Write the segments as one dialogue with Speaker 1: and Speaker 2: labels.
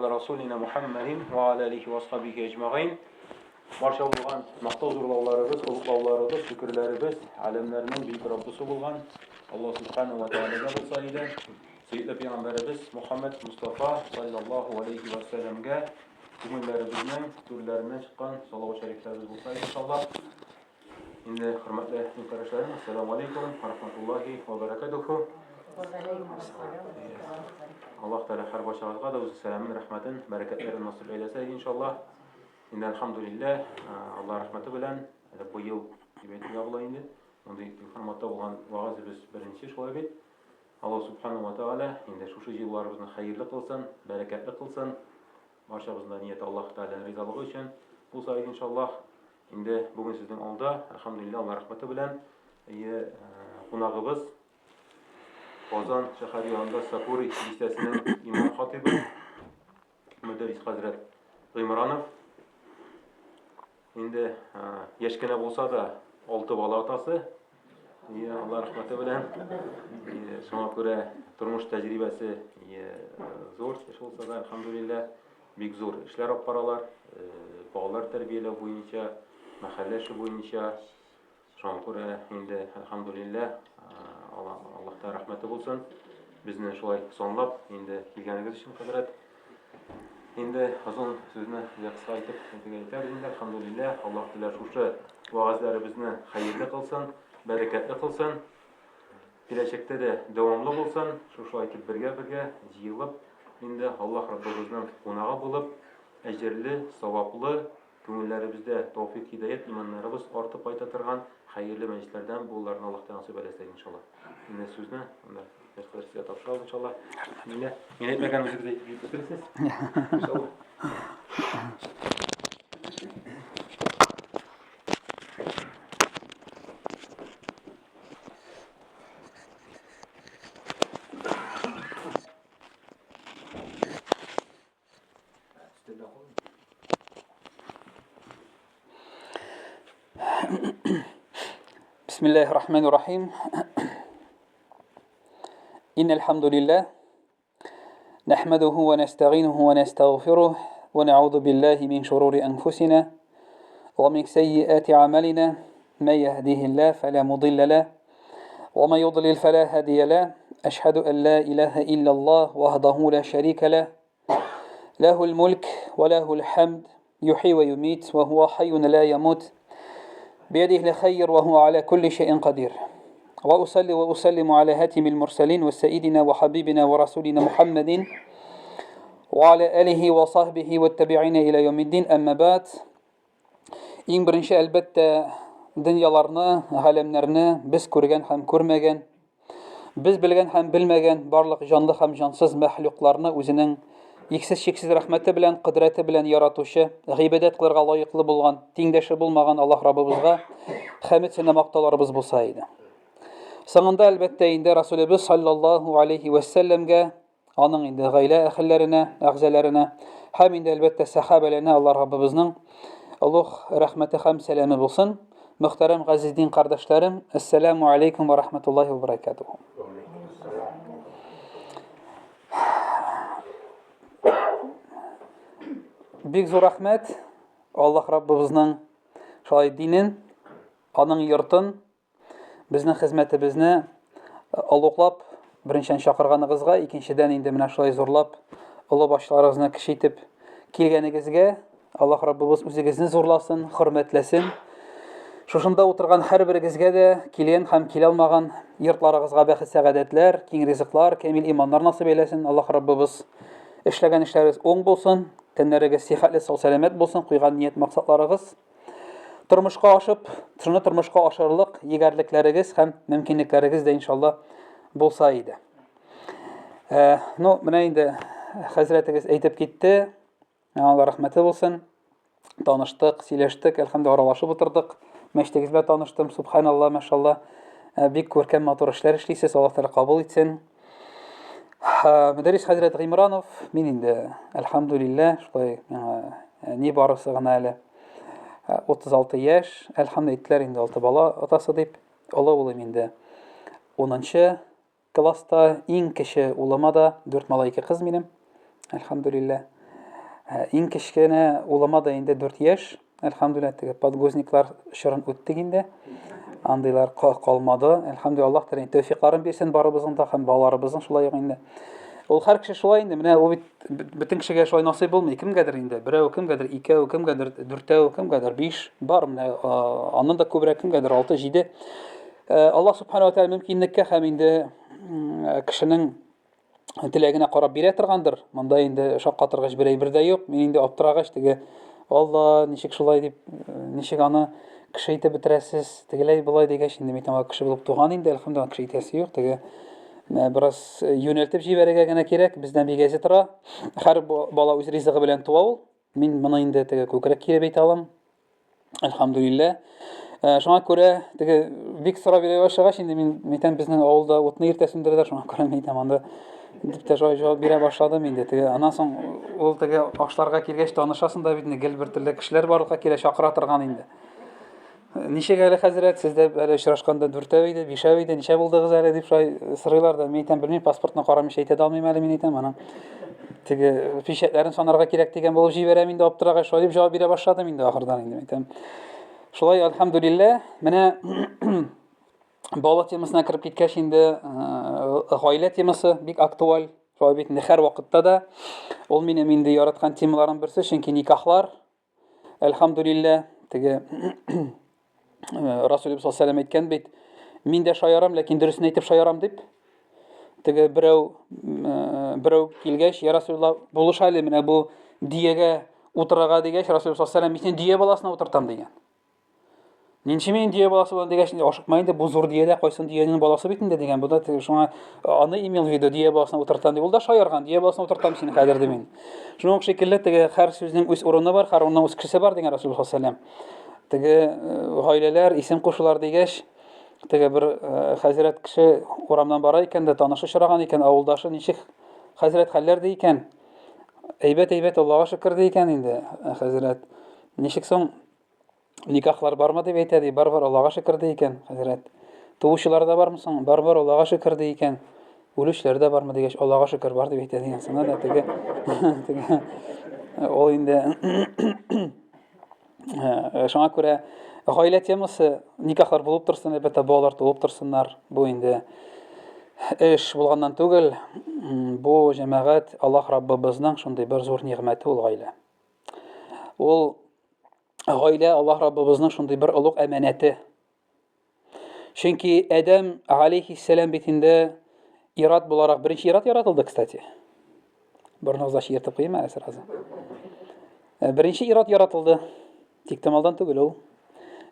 Speaker 1: аля расулина Мухаммадин ва аля алихи ва асхабихи әҗмәгыйн. Барча булган мактау зурлауларыбыз, олуглауларыбыз, шөкерләребез әләмнәрнең бөек Раббысы булган Аллаһ субханаһу ва таалагә булса иде. Сөекле пәйгамбәребез Мухаммад Мустафа саллаллаһу алейхи ва сәлләмгә күңелләребезнең түрләреннән чыккан салават шәрифләребез булса иде, иншаллаһ. Инде хөрмәтле дин кардәшләрем, ассаламу алейкум ва рахматуллахи ва баракатуху. Аллаһ Тәгалә һәр барчагызга да үз сәламен, рәхмәтен, бәрәкәтләрен насыйп әйләсә иншаллаһ. Инде әлхәмдүлилләһ, Аллаһ рәхмәте белән, әле быел дип әйтергә була инде. Мондый форматта булган вәгазебез беренче шулай бит. Аллаһ субхану ва тааля инде шушы җыелуларыбызны хәерле кылсын, бәрәкәтле кылсын. Барчабызның да нияте Аллаһ Тәгаләнең ризалыгы өчен булса иде иншаллаһ. Инде бүген сезнең алда, әлхәмдүлилләһ, Аллаһ рәхмәте белән, әйе, кунагыбыз Казан шәһәре янында Сакури бистәсенең имам хатибы Мөдәррис хәзрәт Гыймранов. Инде яшь кенә булса да, алты бала атасы. Алла рәхмәте белән. Шуңа күрә тормыш тәҗрибәсе зур, яшь булса да, әлхәмдүлилләһ, бик зур эшләр алып баралар. Балалар тәрбияләү буенча, мәхәллә эше буенча. Шуңа күрә инде, әлхәмдүлилләһ, Аллаһ рәхмәте булсын. Безне шулай санлап, инде килгәнегез өчен, хәзрәт. Инде озын сүзне кыска итеп әйтергә әйтәбез инде, әлхәмдүлилләһ, Аллаһ Тәгалә шушы вәгазьләребезне хәерле кылсын, бәрәкәтле кылсын. Киләчәктә дә дәвамлы булсын. Шушылай итеп бергә-бергә җыелып, инде Аллаһ Раббыбызның кунагы булып, әҗерле, саваплы, күңелләребездә тәүфик, һидаять, иманнарыбыз артып кайта торган хәерле мәҗлесләрдән булуларын Аллаһ Тәгалә насыйп әйләсә, иншаллаһ. Инде сүзне анда Хәзер сезгә тапшырабыз, иншаллаһ. Мине, мин әйтмәгән үзегез әйтеп бетерерсез. Иншаллаһ.
Speaker 2: بسم الله الرحمن الرحيم إن الحمد لله نحمده ونستعينه ونستغفره ونعوذ بالله من شرور أنفسنا ومن سيئات عملنا ما يهديه الله فلا مضل له وما يضلل فلا هادي له أشهد أن لا إله إلا الله وحده لا شريك له له الملك وله الحمد يحيي ويميت وهو حي لا يموت بيده الخير وهو على كل شيء قدير وأصلي وأسلم على هاتم المرسلين وسيدنا وحبيبنا ورسولنا محمد وعلى آله وصحبه والتابعين إلى يوم الدين أما بعد Иң беренче, әлбәттә, дөньяларны, галәмнәрне без күргән һәм күрмәгән, без белгән һәм белмәгән барлык җанлы һәм җансыз мәхлукларны үзенең иксез-чиксез рәхмәте белән, кодрәте белән яратучы, гыйбадәт кылырга лаеклы булган, тиңдәше булмаган Аллаһ Раббыбызга хәмед сәна мактауларыбыз булса иде. Соңында, әлбәттә, инде Расулебез саллаллаһу алейхи вәссәлләмгә аның инде гаилә әһелләренә, әгъзаларына һәм инде әлбәттә сәхабәләренә Алла Раббыбызның олуг рәхмәте һәм сәламе булсын. Мөхтәрәм газиз дин кардәшләрем, ассаламу алейкум ва рахматуллахи ва баракатуху. Бик зур рәхмәт Аллаһ Раббыбызның шулай динен, аның йортын Безнең хезмәтебезне олуглап, беренчедән чакырганыгызга, икенчедән инде менә шулай зурлап, олы башларыгызны кеше итеп килгәнегезгә Аллаһ Раббыбыз үзегезне зурласын, хөрмәтләсен. Шушында утырган һәрберегезгә дә килгән һәм килә алмаган йортларыгызга бәхет сәгадәтләр, киң ризыклар, кәмил иманнар насыйп әйләсен Аллаһ Раббыбыз. Эшләгән эшләрегез уң булсын, тәннәрегез сихәтле, сау-сәламәт булсын, куйган ният максатларыгыз Тормышка ашып, шуны тормышка ашырырлык егәрлекләрегез һәм мөмкинлекләрегез дә иншалла булса иде. Э, ну, менә инде хәзрәтегез әйтеп китте. Алла рәхмәте булсын. Таныштык, сөйләштек, әлхәмдүлилләһ, аралашып утырдык. Мәчетегез белән таныштым, субханалла, машалла. Э, бик күркәм матур эшләр эшлисез, Аллаһ Тәгалә кабул итсен. Мөдәррис хәзрәт Гыймранов, мин инде, әлхәмдүлилләһ, шулай миңа э, ни барысы гына әле 36 э, яшь, әлхәмдүлилләһ, әйттеләр инде алты бала атасы дип. Олы улым инде 10 класста, иң кече улыма да дүрт малай, ике кыз минем. Әлхәмдүлилләһ. Иң кечкенә улыма да инде 4 яшь. Әлхәмдүлилләһ, теге подгузниклар чорын үттек инде. Андыйлар калмады. Әлхәмдүлилләһ, Аллаһ Тәгалә тәүфикларын бирсен барыбызның да һәм балаларыбызның шулай ук инде. Ул һәр кеше шулай инде. Менә ул бит бөтен кешегә шулай насыйп булмый. Кемгәдер инде берәү, кемгәдер икәү, кемгәдер дүртәү, кемгәдер биш бар. Менә аннан да күбрәк кемгәдер алты, җиде. Аллаһ Субхану ва Тәгалә мөмкинлеккә һәм инде кешенең теләгенә карап бирә торгандыр. Монда инде шаккатыргыч бер әйбер дә юк. Мин инде аптырагач теге Алла, ничек шулай дип, ничек аны кеше итеп бетерәсез, тегеләй болай дигәч, инде мин аңа кеше булып туган инде, әлхәмдүлилләһ, кеше итәсе юк. Теге бераз юнәлтеп җибәрергә генә кирәк, бездән бик әзе тора. Һәр бала үз ризыгы белән туа ул. Мин моны инде теге күкрәк киереп әйтә алам. Әлхәмдүлилләһ. Шуңа күрә теге бик сорап йөри башлагач, инде мин әйтәм, безнең авылда утны иртә сүндерәләр, шуңа күрә мин әйтәм, анда дип тә шулай җавап бирә башладым инде. Теге аннан соң ул теге ашларга килгәч танышасың да бит инде, гел бер төрле кешеләр барлыкка килә, чакыра торган инде. Ничек әле, хәзрәт, сездә әле очрашканда дүртәү иде, бишәү иде, ничә булдыгыз әле дип шулай сорыйлар да, мин әйтәм, белмим, паспортны карамыйча әйтә дә алмыйм әле, мин әйтәм, аның теге печатьләрен санарга кирәк дигән булып җибәрәм инде, аптырагач, шулай дип җавап бирә башладым инде ахырдан инде, әйтәм. Шулай, әлхәмдүлилләһ, менә бала темасына кереп киткәч инде, гаилә темасы бик актуаль. Шулай бит инде һәр вакытта да ул минем инде яраткан темаларым берсе, чөнки никахлар Әлхәмдүлилләһ, теге Расулыбыз саллаллаһу алейһи әйткән бит, мин дә шаярам, ләкин дөресен әйтеп шаярам дип. Теге берәү берәү килгәч, я Расулулла, булыш әле менә бу диягә утырырга дигәч, Расулыбыз саллаллаһу алейһи мин сине дия баласына утыртам дигән. Нинче мин дөя баласы булам дигәч, ашыкма инде, бу зур дөядә кайсын дөянең баласы бит инде дигән. Бу да шуңа аны имел в виду, дөя баласына утыртам дип. Ул да шаярган, дөя баласына утыртам сине хәзер ди мин. Шуның ук шикелле теге һәр сүзнең үз урыны бар, һәр урынның үз кешесе бар дигән Расулуллаһ саллаллаһу Теге гаиләләр, исем кушулар дигәч, теге бер хәзрәт кеше урамнан бара икән дә, танышы очраган икән, авылдашы ничек хәзрәт хәлләр ди икән. Әйбәт, әйбәт, Аллага шөкер ди икән инде хәзрәт. Ничек соң Никахлар бармы дип әйтә ди, бар бар, Аллага шөкер ди икән, хәзрәт. Туучылар да бармы соң? Бар бар, Аллага шөкер ди икән. Үлүчеләр дә бармы дигәч, Аллага шөкер бар дип әйтә дигән сына да теге теге ул инде шуңа күрә гаилә темасы никахлар булып торсын, әлбәттә, балалар туып торсыннар. Бу инде эш булганнан түгел, бу җәмәгать Аллаһ Раббыбызның шундый бер зур нигъмәте ул гаилә. Ул гаилә Аллаһ Раббыбызның шундый бер олуг әманәте. Чөнки Адәм алейхиссәлам бит инде ират буларак беренче ират яратылды, кстати. Борыныгызда чиертеп куйыйм әле сразу. Э, беренче ират яратылды. Тиктомалдан түгел ул.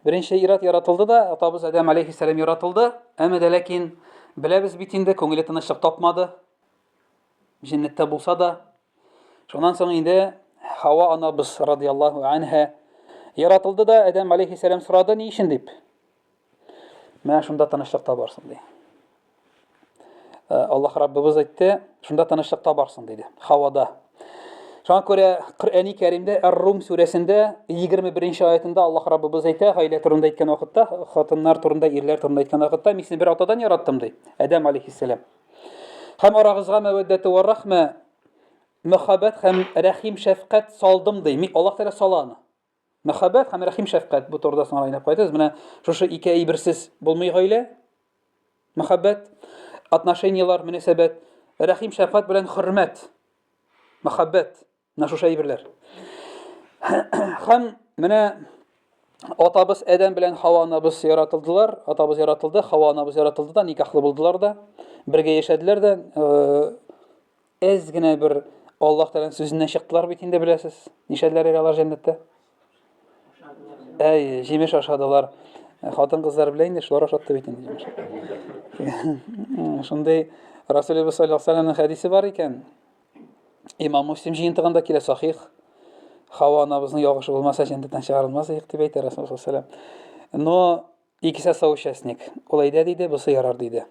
Speaker 2: Беренче ират яратылды да, атабыз Адәм алейхиссәлам яратылды. Әмма дә ләкин беләбез бит инде, күңеле тынычлык тапмады. Җәннәттә булса да, Шуннан соң инде Хава анабыз радияллаһу анһа яратылды да, Адәм алейхиссәлам сорады, ни өчен дип. Менә шунда тынычлык табарсың ди. Э, Аллаһ Раббыбыз әйтте, шунда тынычлык табарсың диде. Хавада. Шуңа күрә Коръәни Кәримдә Ар-Рум сүрәсендә 21 аятында Аллаһ Раббыбыз әйтә, гаилә турында әйткән вакытта, хатыннар турында, ирләр турында әйткән вакытта, мин сине бер атадан яраттым ди. Адәм алейхиссәлам. Һәм арагызга мәвәддәте вә рахмә, мәхәббәт һәм рәхим шәфкать салдым ди. Мин Аллаһ Тәгалә сала аны. Мәхәббәт һәм рәхим шәфкать бу турыда соңра әйтеп кайтабыз. Менә шушы ике әйберсез булмый гаилә. Мәхәббәт, отношениелар, мөнәсәбәт, рәхим шәфкать белән хөрмәт. Мәхәббәт. Менә шушы әйберләр. Һәм менә атабыз Адәм белән Хава анабыз яратылдылар. Атабыз яратылды, Хава анабыз яратылды да, никахлы булдылар да, бергә яшәделәр дә. Э, әз генә бер Аллаһ Тәгаләнең сүзеннән чыктылар бит инде беләсез. Нишләделәр алар җәннәттә? Әй, җимеш ашадылар. Хатын-кызлар белә инде, шулар ашатты бит инде җимеш. Шундый Расулыбыз саллаллаһу алейһи вәсәлләмнең хәдисе бар икән. Имам Муслим җыентыгында килә сахих. Хава анабызның ялгышы булмаса, җәннәттән чыгарылмас идек дип әйтә Расулуллаһ саллаллаһу алейһи Но икесе соучастник. Ул әйдә диде, бусы ярар диде.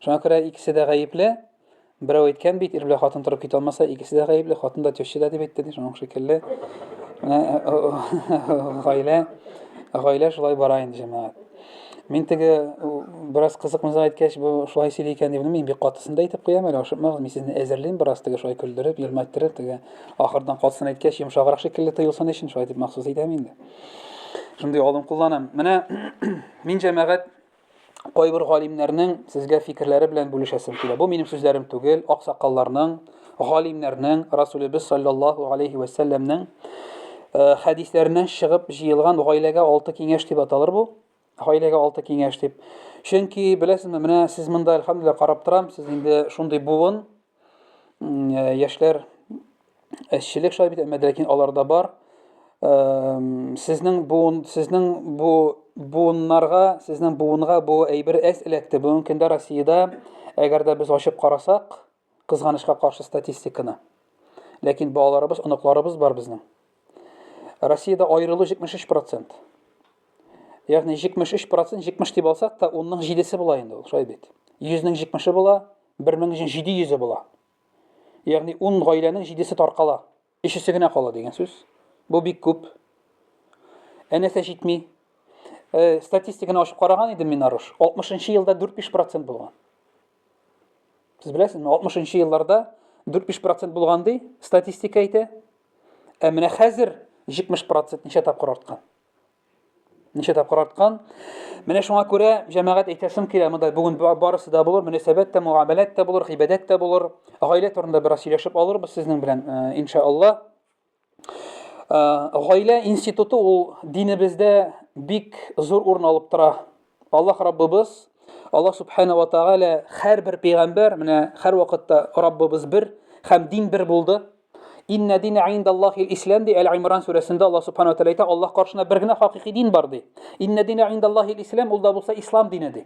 Speaker 2: Шуңа күрә икесе дә гаепле. Берәү әйткән бит, ир белән хатын торып китә алмаса, икесе дә гаепле, хатын да теща да дип әйтте, ди, шуның шикелле. Менә гаилә, гаилә шулай бара инде, җәмәгать. Мин теге бераз кызык мызык әйткәч, бу шулай сөйли икән дип, мин бик катысын да әйтеп куям әле, ашыкмагыз, мин сезне әзерлим бераз теге шулай көлдереп, елмайттырып, теге ахырдан катысын әйткәч, йомшаграк шикелле тоелсын өчен шулай дип махсус әйтәм инде. Шундый алым кулланам. Менә мин җәмәгать кайбер галимнәрнең сезгә фикерләре белән бүлешәсем килә. Бу минем сүзләрем түгел, аксакалларның, галимнәрнең, Расулебез саллаллаһу алейхи ва сәлләмнең э, хәдисләреннән чыгып җыелган гаиләгә алты киңәш дип аталыр бу. Гаиләгә алты киңәш дип. Чөнки беләсезме, менә сез монда әлхәмдүлилләһ карап торам, сез инде шундый буын, э, яшьләр эшчелек шулай бит, әмма ләкин алар да бар. Сезнең буын, сезнең бу буыннарга, сезнең буынга бу әйбер әз эләкте. Бүгенге көндә Россиядә, әгәр дә без ачып карасак, кызганычка каршы статистиканы. Ләкин балаларыбыз, оныкларыбыз бар безнең. Россиядә аерылу 73%. Ягъни 73%, 70 дип алсак та, 10-ның 7-се була инде ул, шулай бит. 100-нең 70-е була, 1700-е була. Ягъни 10 гаиләнең 7-се таркала. Өчесе генә кала дигән сүз. Бу бик күп. Ә нәрсә җитми? Э, статистиканы ачып караган идем мин Аруш. 60 елда 4-5% булган. Сез беләсезме, 60 елларда 4-5% булган ди, статистика әйтә. Ә менә хәзер 70% ничә тапкыр арткан? Ничә тапкыр арткан. Менә шуңа күрә җәмәгать әйтәсем килә, монда бүген барысы да булыр, мөнәсәбәт тә, муамәләт тә булыр, гыйбадәт тә булыр. Гаилә турында бераз сөйләшеп алырбыз сезнең белән, э, иншалла. Э, гаилә институты ул динебездә бик зур урын алып тора. Аллаһ Раббыбыз, Аллаһ Субхана ва Тааля һәрбер пәйгамбәр, менә һәр вакытта Раббыбыз бер һәм дин бер булды. Инна дина индаллахи ислам ди Әл-Имран сүрәсендә Аллаһ Субхану ва Тааля әйтә, Аллаһ каршында бер генә хакыйкый дин бар ди. Инна дина индаллахи ислам ул да булса ислам дине ди.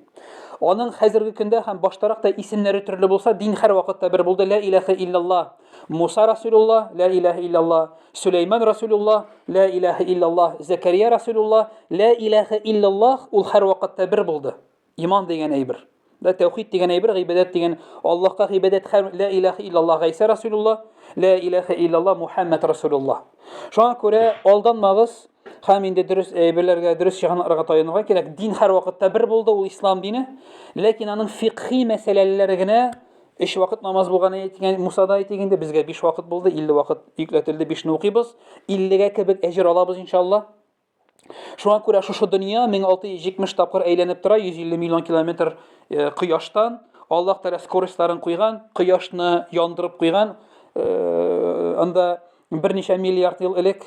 Speaker 2: Аның хәзерге көндә һәм баштарак та исемнәре төрле булса, дин һәр вакытта бер булды. Ла илаһа иллаллаһ. Муса Расулуллаһ, ла илаһа иллаллаһ. Сөләйман Расулуллаһ, ла илаһа иллаллаһ. Зәкәрия Расулуллаһ, ла илаһа иллаллаһ ул һәр вакытта бер булды. Иман дигән әйбер. Да тәүхид дигән әйбер, гыйбадәт дигән Аллаһка гыйбадәт һәм ла илаһа иллаллаһ Гайсә Расулуллаһ, ла илаһа иллаллаһ Мухаммад Расулуллаһ. Шуңа күрә алданмагыз һәм инде дөрес әйберләргә, дөрес чыганакларга таянырга кирәк. Дин һәр вакытта бер булды, ул ислам дине. Ләкин аның фикъхи мәсьәләләре генә өч вакыт намаз булган әйтгән Мусада әйтик инде, безгә биш вакыт булды, 50 вакыт йөкләтелде, бишне укыйбыз. 50-гә кебек әҗер алабыз иншалла. Шуңа күрә шушы дөнья 1670 тапкыр әйләнеп тора, 150 миллион километр э, кояштан. Аллаһ Тәгалә скоростьларын куйган, кояшны яндырып куйган. Э, анда берничә миллиард ел элек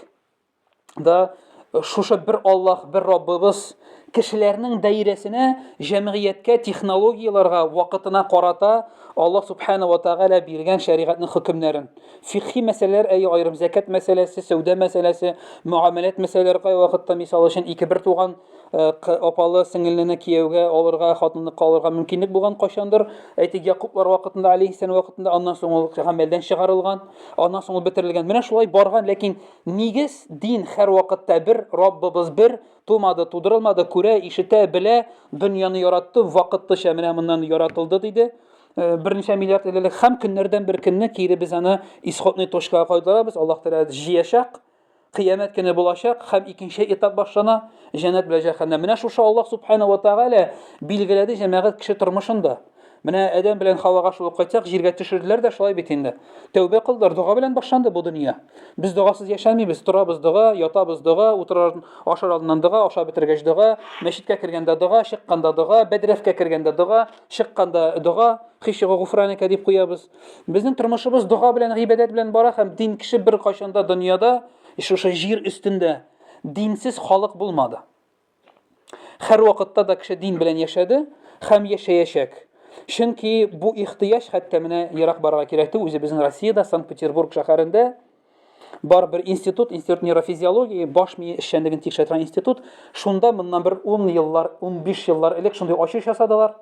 Speaker 2: да шушы бер Аллаһ, бер Раббыбыз кешеләрнең даирәсенә, җәмгыятькә, технологияләргә, вакытына карата Аллаһ Субхана ва Тәгалә биргән шәригатьнең хөкемнәрен. Фикхи мәсьәләләр, әйе, аерым зәкят мәсьәләсе, сәүдә мәсьәләсе, мөгамәләт мәсьәләләре кайвакытта, мисал өчен, ике бер туган э, апалы сеңеллене кияүгә алырга, хатынлыкка алырга мөмкинлек булган кайчандыр. Әйтик, Якуплар вакытында, алейһиссәлам вакытында, аннан соң ул гамәлдән чыгарылган, аннан соң ул бетерелгән. Менә шулай барган, ләкин нигез дин һәрвакытта бер, Раббыбыз бер, тумады, тудырылмады, күрә, ишетә, белә, дөньяны яратты, вакытлыча менә моннан яратылды диде. Э, берничә миллиард ел элек һәм көннәрдән бер көнне кире без аны исходный точкага кайтарабыз, Аллаһ Тәгалә җыячак, кыямәт көне булачак һәм икенче этап башлана, җәннәт белән җәһәннәм. Менә шушы Аллаһ Субхана ва Тәгалә билгеләде җәмәгать кеше тормышында. Менә Адәм белән Хавага шул кайтсак, җиргә төшерделәр дә шулай бит инде. Тәүбә кылдылар, дога белән башланды бу дөнья. Без догасыз яшәмибез, торабыз дога, ятабыз дога, утырар ашар алдыннан дога, ашап бетергәч дога, мәчеткә кергәндә дога, чыкканда дога, бәдрәфкә кергәндә дога, чыкканда дога, һич югы гуфраника дип куябыз. Безнең тормышыбыз дога белән, гыйбадәт белән бара һәм дин кеше беркайчан да дөньяда, шушы җир өстендә динсез халык булмады. Һәрвакытта да кеше дин белән яшәде һәм яшәячәк. Чөнки бу ихтыяҗ хәтта менә ерак барырга кирәк түгел, үзебезнең Россиядә, Санкт-Петербург шәһәрендә бар бер институт, институт нейрофизиологии, баш мие эшчәнлеген тикшерә торган институт. Шунда моннан бер 10 еллар, 15 еллар элек шундый ачыш ясадылар.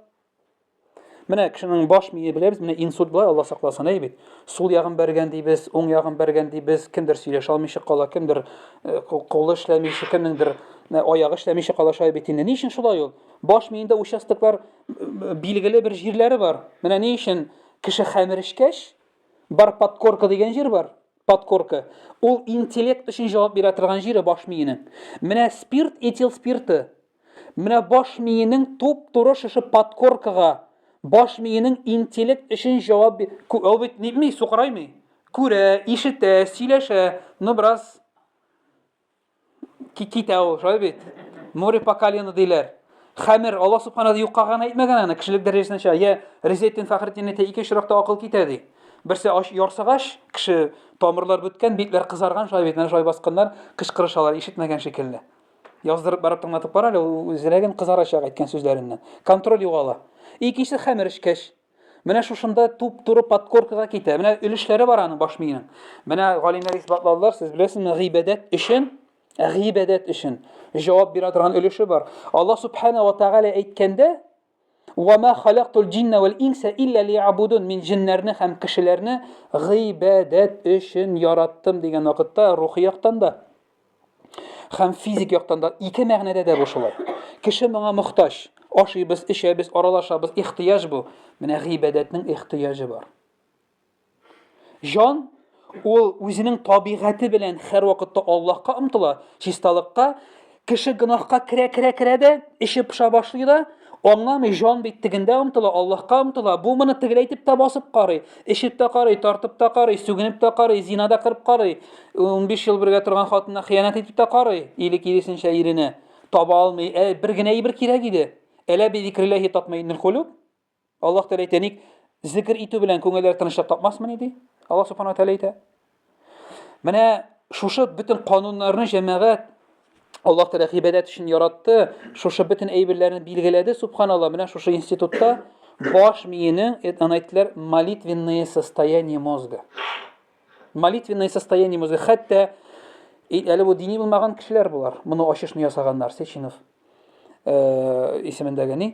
Speaker 2: Менә кешенең баш мие беләбез, менә инсульт була, Алла сакласын, әй бит. Сул ягын бәргән дибез, уң ягын бәргән дибез, кемдер сөйләшә алмыйча кала, кемдер э, кулы эшләмичә, кемнеңдер э, аягы эшләмичә кала шулай бит инде. Ни өчен шулай ул? Баш миендә участоклар э, билгеле бер җирләре бар. Менә ни өчен кеше хәмер эчкәч, бар подкорка дигән җир бар. Подкорка. Ул интеллект өчен җавап бирә торган җире баш миенең. Менә спирт, этил спирты. Менә баш миенең туп-туры шушы подкоркага, баш миенең интеллект өчен җавап Ул бит нитми, сукыраймый. Күрә, ишетә, сөйләшә, но бераз китә ул, шулай бит. Море по колено диләр. Хәмер, Аллаһ субхана юкка гына әйтмәгән аны, кешелек дәрәҗәсенә чыга. Я Резетдин Фәхретдин әйтә, ике очракта акыл китә ди. Берсе ач ярсыгач, кеше тамырлар беткән, битләр кызарган, шулай бит, менә шулай басканнар, кычкырышалар, ишетмәгән шикелле. Яздырып барып тыңлатып кара әле, ул үзрәген кызарачак әйткән сүзләреннән. Контроль югала. Икенчесе хәмер эчкәч. Менә шушында туп-туры подкоркага китә. Менә өлешләре бар аның баш миенең. Менә галимнәр исбатладылар, сез беләсезме, гыйбадәт өчен, гыйбадәт өчен җавап бирә торган өлеше бар. Аллаһ субхана ва тааля әйткәндә, "Ва ма халактул джинна вал инса илля лиябудун" мин җеннәрне һәм кешеләрне гыйбадәт өчен яраттым дигән вакытта рухи яктан да Һәм физик яктан да ике мәгънәдә дә бу шулай. Кеше моңа мохтаҗ. Ашыйбыз, эчәбез, аралашабыз, ихтыяҗ бу. Менә гыйбадәтнең ихтыяҗы бар. Җан ул үзенең табигате белән һәрвакытта Аллаһка омтыла, чисталыкка. Кеше гөнаһка керә-керә-керә дә, эче поша башлый да, аңламый, җан бит тегендә омтыла, Аллаһка омтыла. Бу моны тегеләйтеп тә басып карый, эчеп тә карый, тартып та карый, сүгенеп тә карый, зина да кырып карый. 15 ел бергә торган хатынына хыянәт итеп тә карый, или киресенчә иренә. Таба алмый. Ә бер генә әйбер кирәк иде. Әлә би зикрилләһи татмаиннул кулуб. Аллаһ Тәгалә әйтә, ник зикр итү белән күңелләр тынычлык тапмасмыни ди? Аллаһ Субхану Тәгалә әйтә. Менә шушы бөтен кануннарны җәмәгать Аллаһ Тәгалә гыйбадәт өчен яратты, шушы бөтен әйберләрне билгеләде, субханалла, менә шушы институтта баш миенең, аны әйттеләр, молитвенное состояние мозга. Молитвенное состояние мозга. Хәтта әле бу дини булмаган кешеләр болар. Моны ачышны ясаганнар, Сеченов э, исемендәге ни.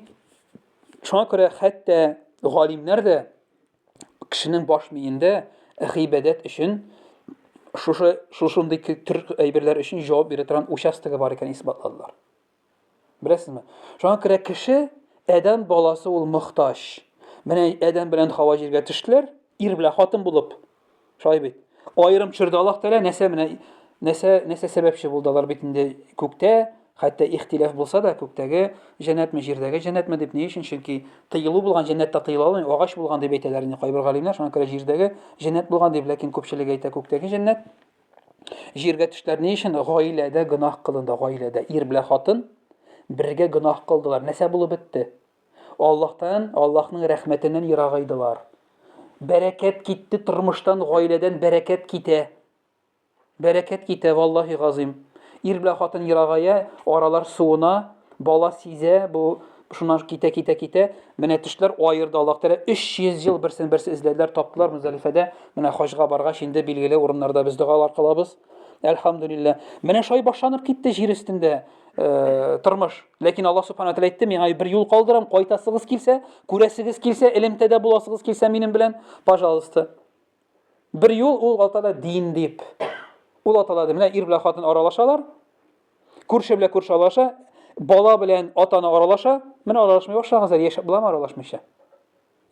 Speaker 2: Шуңа күрә хәтта галимнәр дә кешенең баш миендә гыйбадәт өчен шушы шушындый төр әйберләр өчен җавап бирә торган участогы бар икән исбатладылар. Беләсезме? Шуңа күрә кеше, адәм баласы ул мохтаҗ. Менә Адәм белән Хава җиргә төштеләр, ир белән хатын булып. Шулай бит. Аерым төшерде Аллаһ Тәгалә, нәрсә менә нәрсә нәрсә сәбәпче булды алар бит инде күктә, хәтта ихтилаф булса да, күктәге җәннәтме, җирдәге җәннәтме дип ни өчен? Чөнки тыелу булган җәннәттә тыела алмый, агач булган дип әйтәләр инде кайбер галимнәр, шуңа күрә җирдәге җәннәт булган дип, ләкин күпчелек әйтә күктәге җәннәт. Җиргә төштеләр ни өчен? Гаиләдә гөнаһ кылынды, гаиләдә ир белән хатын бергә гөнаһ кылдылар. Нәрсә булып бетте? Аллаһтан, Аллаһның рәхмәтеннән ерагайдылар. Бәрәкәт китте тормыштан, гаиләдән бәрәкәт китә. Бәрәкәт китә, валлаһи газыйм. Ир белән хатын ерагая, аралар суына, бала сизә, бу шуннан китә, китә, китә. Менә төшләр аерды Аллаһ Тәгалә. 300 ел берсен берсе эзләделәр, таптылар Мөздәлифәдә. Менә хаҗга баргач инде билгеле урыннарда без догалар кылабыз. Әлхәмдүлилләһ. Менә шулай башланып китте җир өстендә э, тормыш. Ләкин Аллаһ Субхану тәгалә әйтте, миңа бер юл калдырам, кайтасыгыз килсә, күрәсегез килсә, элемтәдә буласыгыз килсә минем белән, пожалуйста. Бер юл ул атала дин дип. Ул атала ди. Менә ир белән хатын аралашалар. Күрше белән күрше аралаша, бала белән ата-ана аралаша. Менә аралашмый башлагыз әле, яшәп буламы аралашмыйча?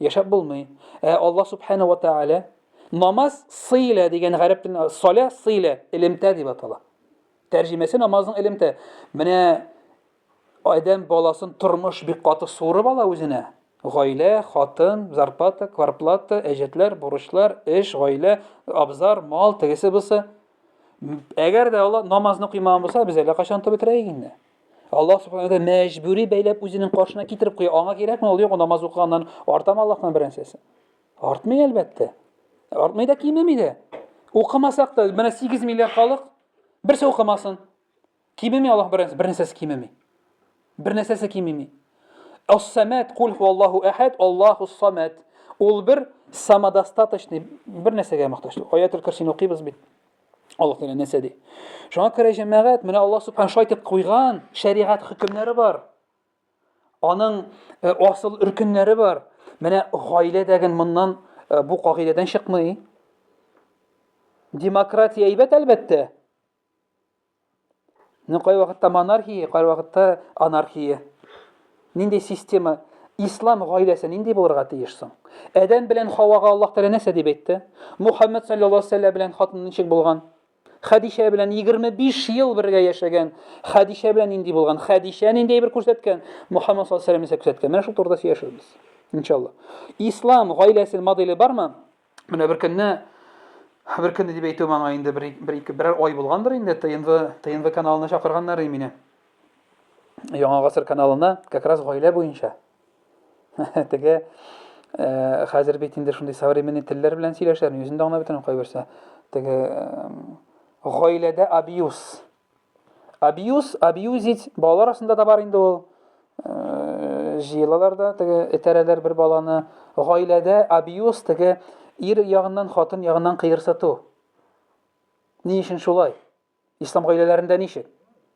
Speaker 2: Яшәп булмый. Ә Аллаһ субхана ва тааля намаз сыйлә дигән гарәп телендә саля сыйлә элемтә дип атала. Тәрҗемәсе намазның элемтә. Менә адәм баласын тормыш бик каты суырып ала үзенә. Гаилә, хатын, зарплата, кварплата, әҗәтләр, бурычлар, эш, гаилә, абзар, мал, тегесе бусы. Әгәр дә Алла намазны куймаган булса, без әллә кайчан онытып бетерәек инде. Аллаһ субхана тәгалә мәҗбүри бәйләп үзенең каршына китереп куя. Аңа кирәкме ул? Юк, намаз укыганнан артамы Аллаһтан беренчесе? Артмый әлбәттә. Артмый да кимеми дә. Укымасак та, менә 8 миллиард халык берсе укымасын. Кимеми Аллаһ беренче, бер нәрсәсе кимеми. Бер нәрсәсе кимеми. Ас-Самад, кул хуаллаһу әхәд, Аллаһу самад. Ул бер самодостаточный, бер нәрсәгә мохтаҗ. Аятул Курсины укыйбыз бит. Аллаһ Тәгалә нәрсә ди? Шуңа күрә җәмәгать, менә Аллаһ субхана шулай итеп куйган шәригать хөкемнәре бар. Аның э, асыл өркеннәре бар. Менә гаилә дәген моннан э, бу кагыйдәдән чыкмый. Демократия әйбәт әлбәттә. Ну, кай вакытта монархия, кай вакытта анархия. Нинди система? Ислам гаиләсе нинди булырга тиеш соң? Адәм белән Хавага Аллаһ Тәгалә нәрсә дип әйтте? Мухаммад саллаллаһу алейһи белән хатын ничек булган? Хәдичә белән 25 ел бергә яшәгән. Хәдичә белән нинди булган? Хәдичә нинди әйбер күрсәткән? Мухаммад саллаллаху алейһи вәсәлләм күрсәткән. Менә шул турыда сөйләшербез. Иншалла. Ислам гаиләсе моделе бармы? Менә бер көнне бер көнне дип әйтү маңа инде бер, бер ике берәр ай булгандыр инде ТНВ ТНВ каналына чакырганнар мине. Яңа гасыр каналына как раз гаилә буенча. Теге э, хәзер бит инде шундый современный телләр белән сөйләшәләр, мин үзем дә аңлап бетермим кайберсе. Теге э, гаиләдә абьюз. Абьюз, абьюзить балалар арасында да бар инде ул. Э, җыелалар да теге этәрәләр бер баланы. Гаиләдә абьюз теге ир ягыннан, хатын ягыннан кыерсыту. Ни өчен шулай? Ислам гаиләләрендә ничек?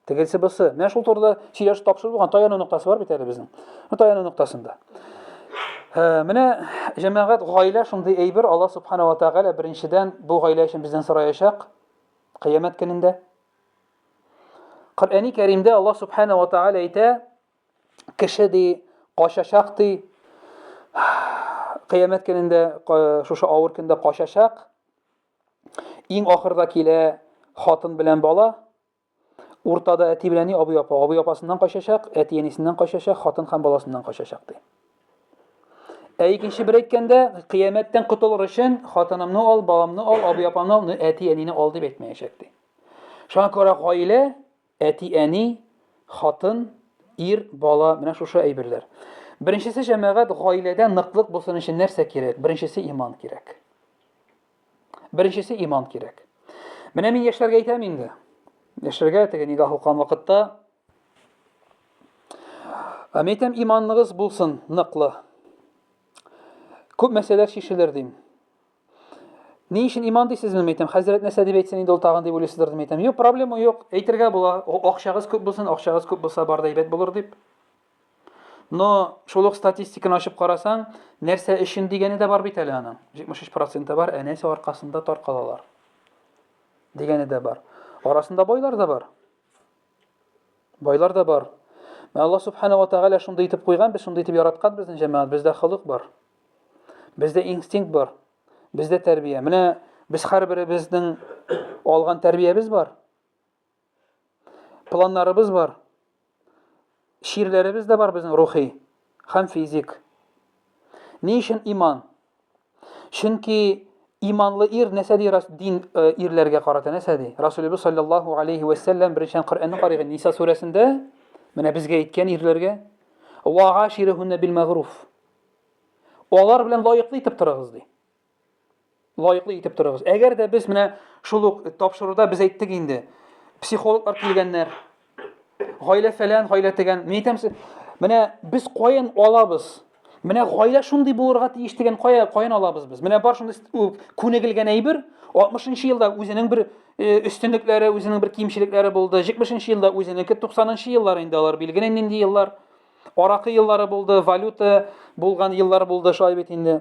Speaker 2: Тегесе бусы. Менә шул турыда сөйләшеп тапшыру булган таяну ноктасы бар бит әле безнең. Бу таяну ноктасында. Э, менә җәмәгать гаилә шундый әйбер, Аллаһ субхана ва тәгалә беренчедән бу гаилә өчен бездән сораячак кыямәт көнендә. Коръәни Кәримдә Аллаһ субхана ва тәгалә әйтә, кеше ди качачак ди кыямәт көнендә шушы авыр көндә качачак. Иң ахырда килә хатын белән бала. Уртада әти белән әни, абый апа. Абый апасыннан качачак, әти әнисеннән качачак, хатын һәм баласыннан качачак ди. Ә икенче бер әйткәндә, кыямәттән котылыр өчен хатынымны ал, баламны ал, абый апамны ал, әти әнине ал дип әйтмәячәк ди. Шуңа күрә гаилә, әти әни, хатын, ир, бала, менә шушы әйберләр. Беренчесе җәмәгать гаиләдә ныклык булсын өчен нәрсә кирәк? Беренчесе иман кирәк. Беренчесе иман кирәк. Менә мин яшьләргә әйтәм инде. Яшьләргә теге никах укыган вакытта Мин әйтәм, иманыгыз булсын ныклы. Күп мәсьәләләр чишелер дим. Ни өчен иман дисезме, мин әйтәм, хәзрәт нәрсә дип әйтсен инде ул тагын дип уйлыйсыздыр дип әйтәм. Юк, проблема юк, әйтергә була. Акчагыз күп булсын, акчагыз күп булса бар да әйбәт булыр дип. Но шул ук статистиканы ачып карасаң, нәрсә өчен дигәне дә бар бит әле аның. 73 проценты бар, ә нәрсә аркасында таркалалар дигәне дә бар. Арасында байлар да бар. Байлар да бар. Менә Аллаһ субхана ва тааля шундый итеп куйган, без шундый итеп яраткан безнең җәмәгать, бездә холык бар. Бездә инстинкт бар. Бездә тәрбия. Менә без һәрберебезнең алган тәрбиябез бар. Планнарыбыз бар. Чирләребез дә бар безнең рухи һәм физик. Ни өчен иман? Чөнки иманлы ир нәрсә ди дин э, ирләргә карата нәрсә ди? Расулыбыз саллаллаһу алейхи ва саллям беренчедән Коръәнне карыйк, Ниса сүрәсендә менә безгә әйткән ирләргә ва гаширухунна бил мәгруф. Алар белән лаеклы итеп торыгыз ди. лаеклы итеп торыгыз. Әгәр дә без менә шул ук тапшыруда без әйттек инде, психологлар килгәннәр, гаилә фәлән, гаилә тегән. Мин әйтәм, менә без каян алабыз? Менә гаилә шундый булырга тиеш дигән кая каян алабыз без? Менә бар шундый күнегелгән әйбер, 60 елда үзенең бер э, өстенлекләре, үзенең бер кимчелекләре булды. 70 елда үзенеке, 90 еллар инде алар билгеле нинди еллар. Аракы еллары булды, валюта булган еллар булды, шулай бит инде.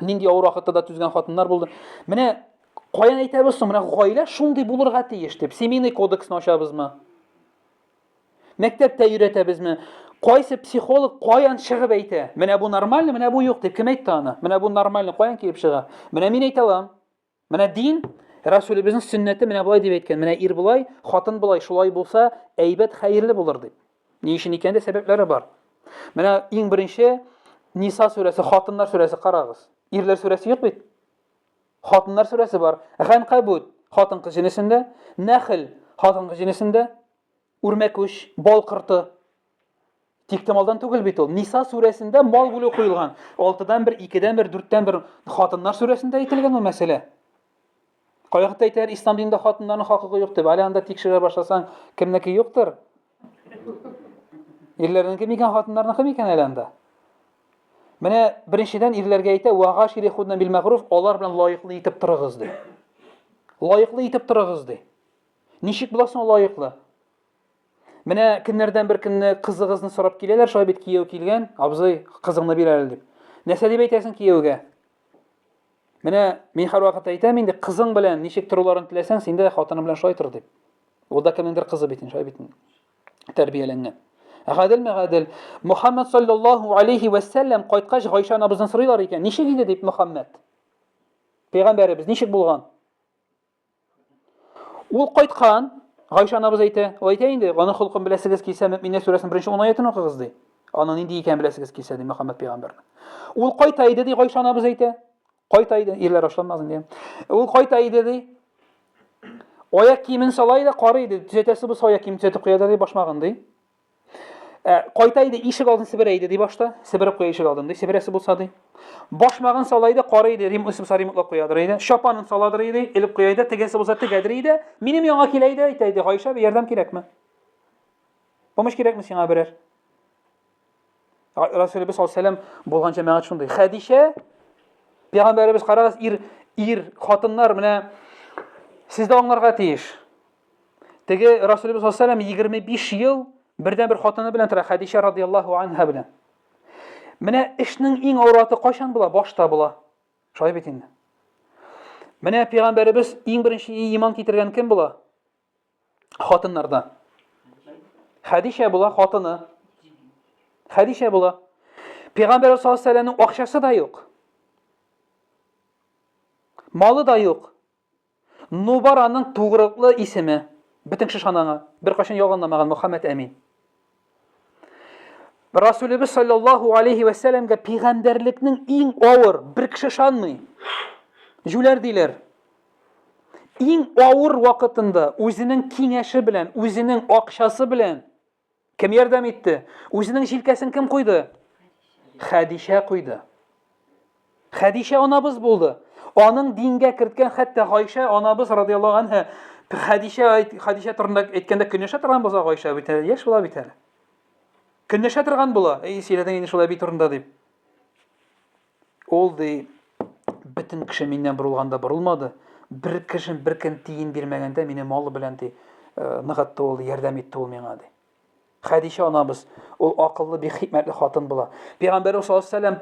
Speaker 2: Нинди авыр вакытта да түзгән хатыннар булды. Менә каян әйтәбез соң, менә гаилә шундый булырга тиеш дип. Семейный кодексны ачабызмы? Мәктәптә өйрәтәбезме? Кайсы психолог каян чыгып әйтә? Менә бу нормально, менә бу юк дип кем әйтте аны? Менә бу нормально каян килеп чыга? Менә мин әйтә алам. Менә дин, Расулебезнең сөннәте менә болай дип әйткән. Менә ир болай, хатын болай, шулай булса, әйбәт, хәерле булыр дип. Ни өчен икән дә сәбәпләре бар. Менә иң беренче Ниса сүрәсе, хатыннар сүрәсе карагыз. Ирләр сүрәсе юк бит. Хатыннар сүрәсе бар. Ганкабут хатын-кыз җенесендә, Нәхл хатын-кыз җенесендә, үрмәкүч, бал корты. Тиктомалдан түгел бит ул. Ниса сүрәсендә мал бүлү куелган. Алтыдан бер, икедән бер, дүрттән бер хатыннар сүрәсендә әйтелгән ул мәсьәлә. Кайвакытта әйтәләр, ислам динендә хатыннарның хокукы юк дип. Әле анда тикшерә башласаң, кемнеке юктыр? Ирләрнеке микән, хатыннарныкы микән әле анда? Менә беренчедән ирләргә әйтә, вагаширихунна бил мәгруф, алар белән лаеклы итеп торыгыз ди. Лаеклы итеп торыгыз ди. Ничек була соң лаеклы? Менә көннәрдән бер көнне кызыгызны сорап киләләр, шулай бит кияү килгән, абзый, кызыңны бир әле дип. Нәрсә дип әйтәсең кияүгә? Менә мин һәрвакыт әйтәм инде, кызың белән ничек торуларын теләсәң, син дә хатының белән шулай тор дип. Ул да кемнеңдер кызы бит, шулай бит. Тәрбияләнгән. Гаделме гадел? Мухаммад саллаллаһу алейхи ва саллям кайткач Гайша анабыздан сорыйлар икән, ничек иде дип Мухаммад? Пәйгамбәребез ничек булган? Ул кайткан, Гайшә анабыз әйтә, ул әйтә инде, аның холкын беләсегез килсә, Мөэминнәр сүрәсенең беренче ун аятын укыгыз ди. Аның нинди икәнен беләсегез килсә, ди Мөхәммәд пәйгамбәрнең. Ул кайта иде ди, Гайшә анабыз әйтә. Кайта иде, ирләр ашланмасын ди. Ул кайта иде ди. Аяк киемен сала иде, карый иде, төзәтәсе булса аяк киемен төзәтеп куя ди, башмагын ди. Ә, кайта иде, ишек алдын себерә иде ди башта. Себереп куя ишек алдын ди, себерәсе булса ди. Башмагын сала иде, карый иде, ремонт булса ремонтлап куядыр иде. Чапанын саладыр иде, элеп куя иде, тегесе булса тегәдер иде. Минем яңа килә иде, әйтә иде, Гайшә, ярдәм кирәкме? Помощь кирәкме сиңа берәр? Расулыбыз саллаллаху алейһи булган җәмәгать шундый. Хәдичә пәйгамбәребез карагыз, ир ир хатыннар менә сез дә аңларга тиеш. Теге Расулыбыз саллаллаху алейһи 25 ел бердән бер хатыны белән тора, Хәдичә радияллаһу анха белән. Менә эшнең иң авыр вакыты кайчан була? Башта була. Шулай бит инде. Менә пәйгамбәребез иң беренче иман китергән кем була? Хатыннардан. Хәдичә була хатыны. Хәдичә була. Пәйгамбәр саллаллаху алейһи вәсәлләмнең акчасы да юк. Малы да юк. Нубар аның тугрылыклы исеме. Бөтен кеше ышана аңа. Беркайчан ялганламаган Мөхәммәд Әмин. Расулебез саллаллаху алейхи вә сәләмгә пәйгамбәрлекнең иң авыр, бер кеше ышанмый. Җүләр диләр. Иң авыр вакытында үзенең киңәше белән, үзенең акчасы белән Кем ярдәм итте? Үзенең җилкәсен кем куйды? Хәдичә куйды. Хәдичә анабыз булды. Аның дингә керткән хәтта Гайшә анабыз радияллаһу анһа Хәдичә Хәдичә турында әйткәндә көнләшә торган булса Гайшә бит әле яшь була бит әле. Көнләшә торган була. Эй, сөйләдең инде шул әби турында дип. Ул ди, бөтен кеше миннән борылганда борылмады. Бер кеше бер көн тиен бирмәгәндә мине малы белән ди, э, ныгытты ул, ярдәм итте ул миңа ди. Хәдичә анабыз, ул акыллы, бик хикмәтле хатын була. Пәйгамбәр саллаллаху алейһи вәсәлләм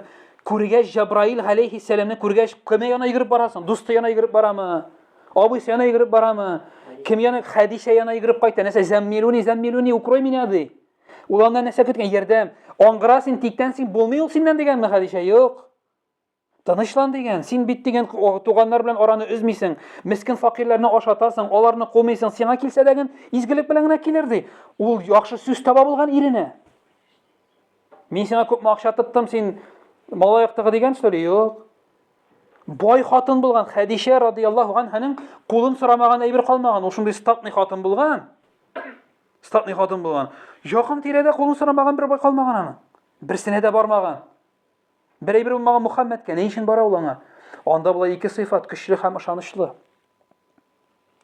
Speaker 2: күргәч Җабраил галәйһиссәламне күргәч, кем янына йөгереп барасың? Дусты янына йөгереп барамы? Абыйсы янына йөгереп барамы? Кем янына? Хәдичә янына йөгереп кайта. Нәрсә, зәммилуни, зәммилуни, укрой меня ди. Ул аннан нәрсә көткән? Ярдәм. Аңгыра син, тиктән син, булмый ул синнән дигәнме, Хәдичә? Юк. Тынычлан дигән. Син бит дигән туганнар белән араны өзмисең. Мескен факирләрне ашатасың, аларны кумыйсың. Сиңа килсә дә ген изгелек белән генә килер ди. Ул яхшы сүз таба булган иренә. Мин сиңа күпме акча тоттым, син малай актыгы дигән, что ли? Юк. Бай хатын булган Хәдичә радияллаһу анһаның кулын сорамаган әйбер калмаган. Ул шундый статный хатын булган. Статный хатын булган. Якын тирәдә кулын сорамаган бер бай калмаган аның. Берсенә дә бармаган. Бер әйбер булмаган Мухаммәдкә. Ни өчен бара ул аңа? Анда була ике сыйфат, көчле һәм ышанычлы.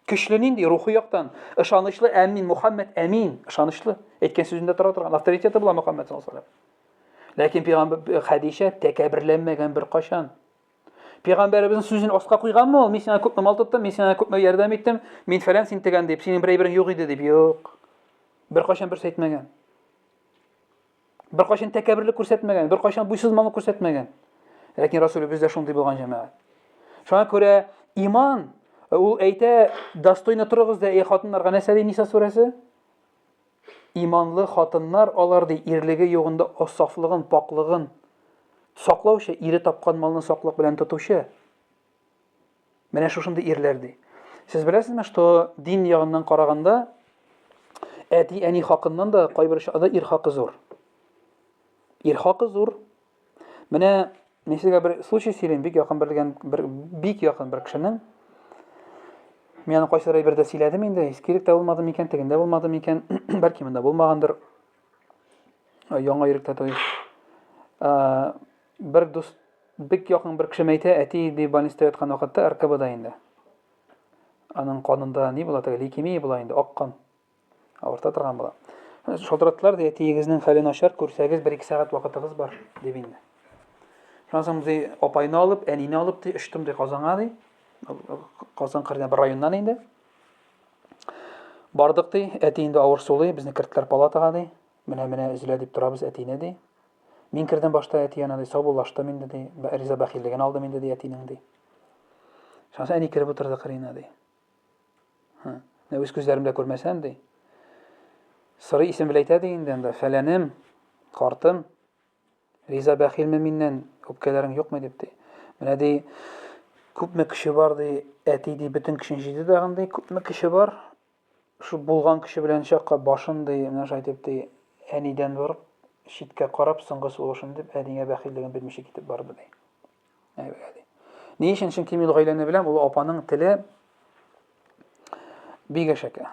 Speaker 2: Көчле нинди? Рухи яктан. Ышанычлы, әмин, Мухаммәд, әмин, ышанычлы. Әйткән сүзендә тора торган авторитеты була Мухаммәд саллаллаху алейһи вәсәлләм. Ләкин пәйгамбәр Хәдичә тәкәбберләнмәгән беркайчан. Пәйгамбәребезнең сүзен аска куйганмы ул? Мин сиңа күпме мал тоттым, мин сиңа күпме ярдәм иттем, мин фәлән син тегән дип, синең бер әйберең юк иде дип. Юк. Беркайчан берсе әйтмәгән. Беркайчан тәкәбберлек күрсәтмәгән, беркайчан буйсызманлык күрсәтмәгән. Ләкин Расулебез дә шундый булган җәмәгать. Шуңа күрә иман ул әйтә, достойно торыгыз да, эй хатыннарга нәрсә ди Ниса сүрәсе? Иманлы хатыннар алар ди ирлеге югында сафлыгын, паклыгын саклаучы, ире тапкан малны саклык белән тотучы. Менә шушындый ирләр ди. Сез беләсезме, что дин ягыннан караганда әти-әни хакыннан да кайбер очракта ир хакы зур. Ир хакы зур. Менә мин сезгә бер случай сөйлим, бик якын белгән бер бик якын бер кешенең. Мин аны кайсыдыр әйбердә сөйләдем инде, искерек тә булмады микән, тегендә булмады микән, бәлки монда булмагандыр. Яңа йөректә то есть. Бер дус, бик якын бер кешем әйтә, әти ди больницада яткан вакытта РКБда инде. Аның канында ни була, теге лейкемия була инде, ак кан. Авырта торган була. Шалтыраттылар, ди, әтиегезнең хәле начар, күрсәгез, бер-ике сәгать вакытыгыз бар, дип инде. Шуннан соң, ди, апайны алып, әнине алып, ди, очтым, ди, Казанга, ди. Казан кырына бер районнан инде. Бардык, ди, әти инде авыр сулый, безне керттеләр палатага, ди. Менә-менә өзелә дип торабыз әтине, ди. Мин кердем башта әти янына, ди, саубуллаштым инде, ди. Риза бәхиллеген алдым инде, ди, әтинең, ди. Шуннан соң әни кереп утырды кырыена, ди. Һы. Менә үз күзләремдә күрмәсәм, ди. Сырый исем белән әйтә ди инде анда, фәләнем, картым, риза бәхилме миннән, үпкәләрең юкмы дип ди. Менә ди, Күпме кеше бар ди, әти ди, бөтен кешене җыйды тагын ди, күпме кеше бар. Шул булган кеше белән чакка башын ди, менә шулай итеп ди, әнидән барып, читкә карап, соңгы сулышын дип, әнигә бәхиллеген бирмичә китеп барды ди. Әйбәт. Ни өчен? Чөнки мин гаиләне беләм, ул апаның теле бик әшәке.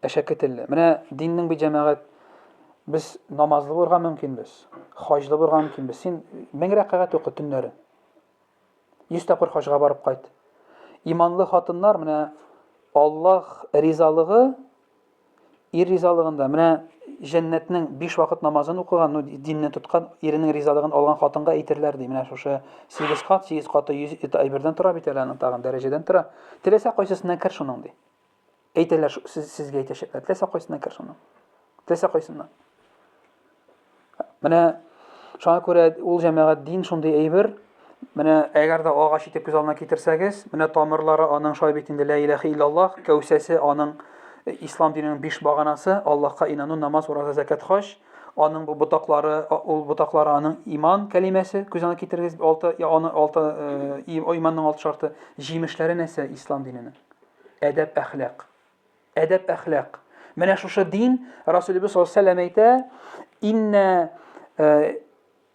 Speaker 2: Әшәке телле. Менә диннең бит җәмәгать без намазлы булырга мөмкинбез, хаҗлы булырга мөмкинбез. Син мең рәкәгать укы төннәрен. Йөз тапкыр хаҗга барып кайт. Иманлы хатыннар менә Аллаһ ризалыгы ир ризалыгында менә җәннәтнең биш вакыт намазын укыган, ну, динне тоткан, иренең ризалыгын алган хатынга әйтерләр ди. Менә шушы 8 кат, 8 каты 100 әйбердән тора бит әле аның тагын дәрәҗәдән тора. Теләсә кайсысыннан кер шуның ди. Әйтәләр, сез, сезгә әйтәчәкләр. Теләсә кайсыннан кер шуның. Теләсә кайсыннан. Менә шуңа күрә ул җәмәгать дин шундый әйбер. Менә әгәр дә агач итеп күз алдына китерсәгез, менә тамырлары аның шулай бит инде ла илаһа иллаллаһ, кәүсәсе аның э, ислам диненең биш баганасы, Аллаһка инану, намаз, ураза, закат, хаҗ. Аның бу ботаклары, ул ботаклары аның иман кәлимәсе, күз алдына китерегез, алты, аны алты э, иманның алты шарты, җимешләре нәрсә ислам диненең? Әдәп әхлак. Әдәп әхлак. Менә шушы дин Расулебез саллаллаһу алейһи вәсәлләм әйтә, инна э,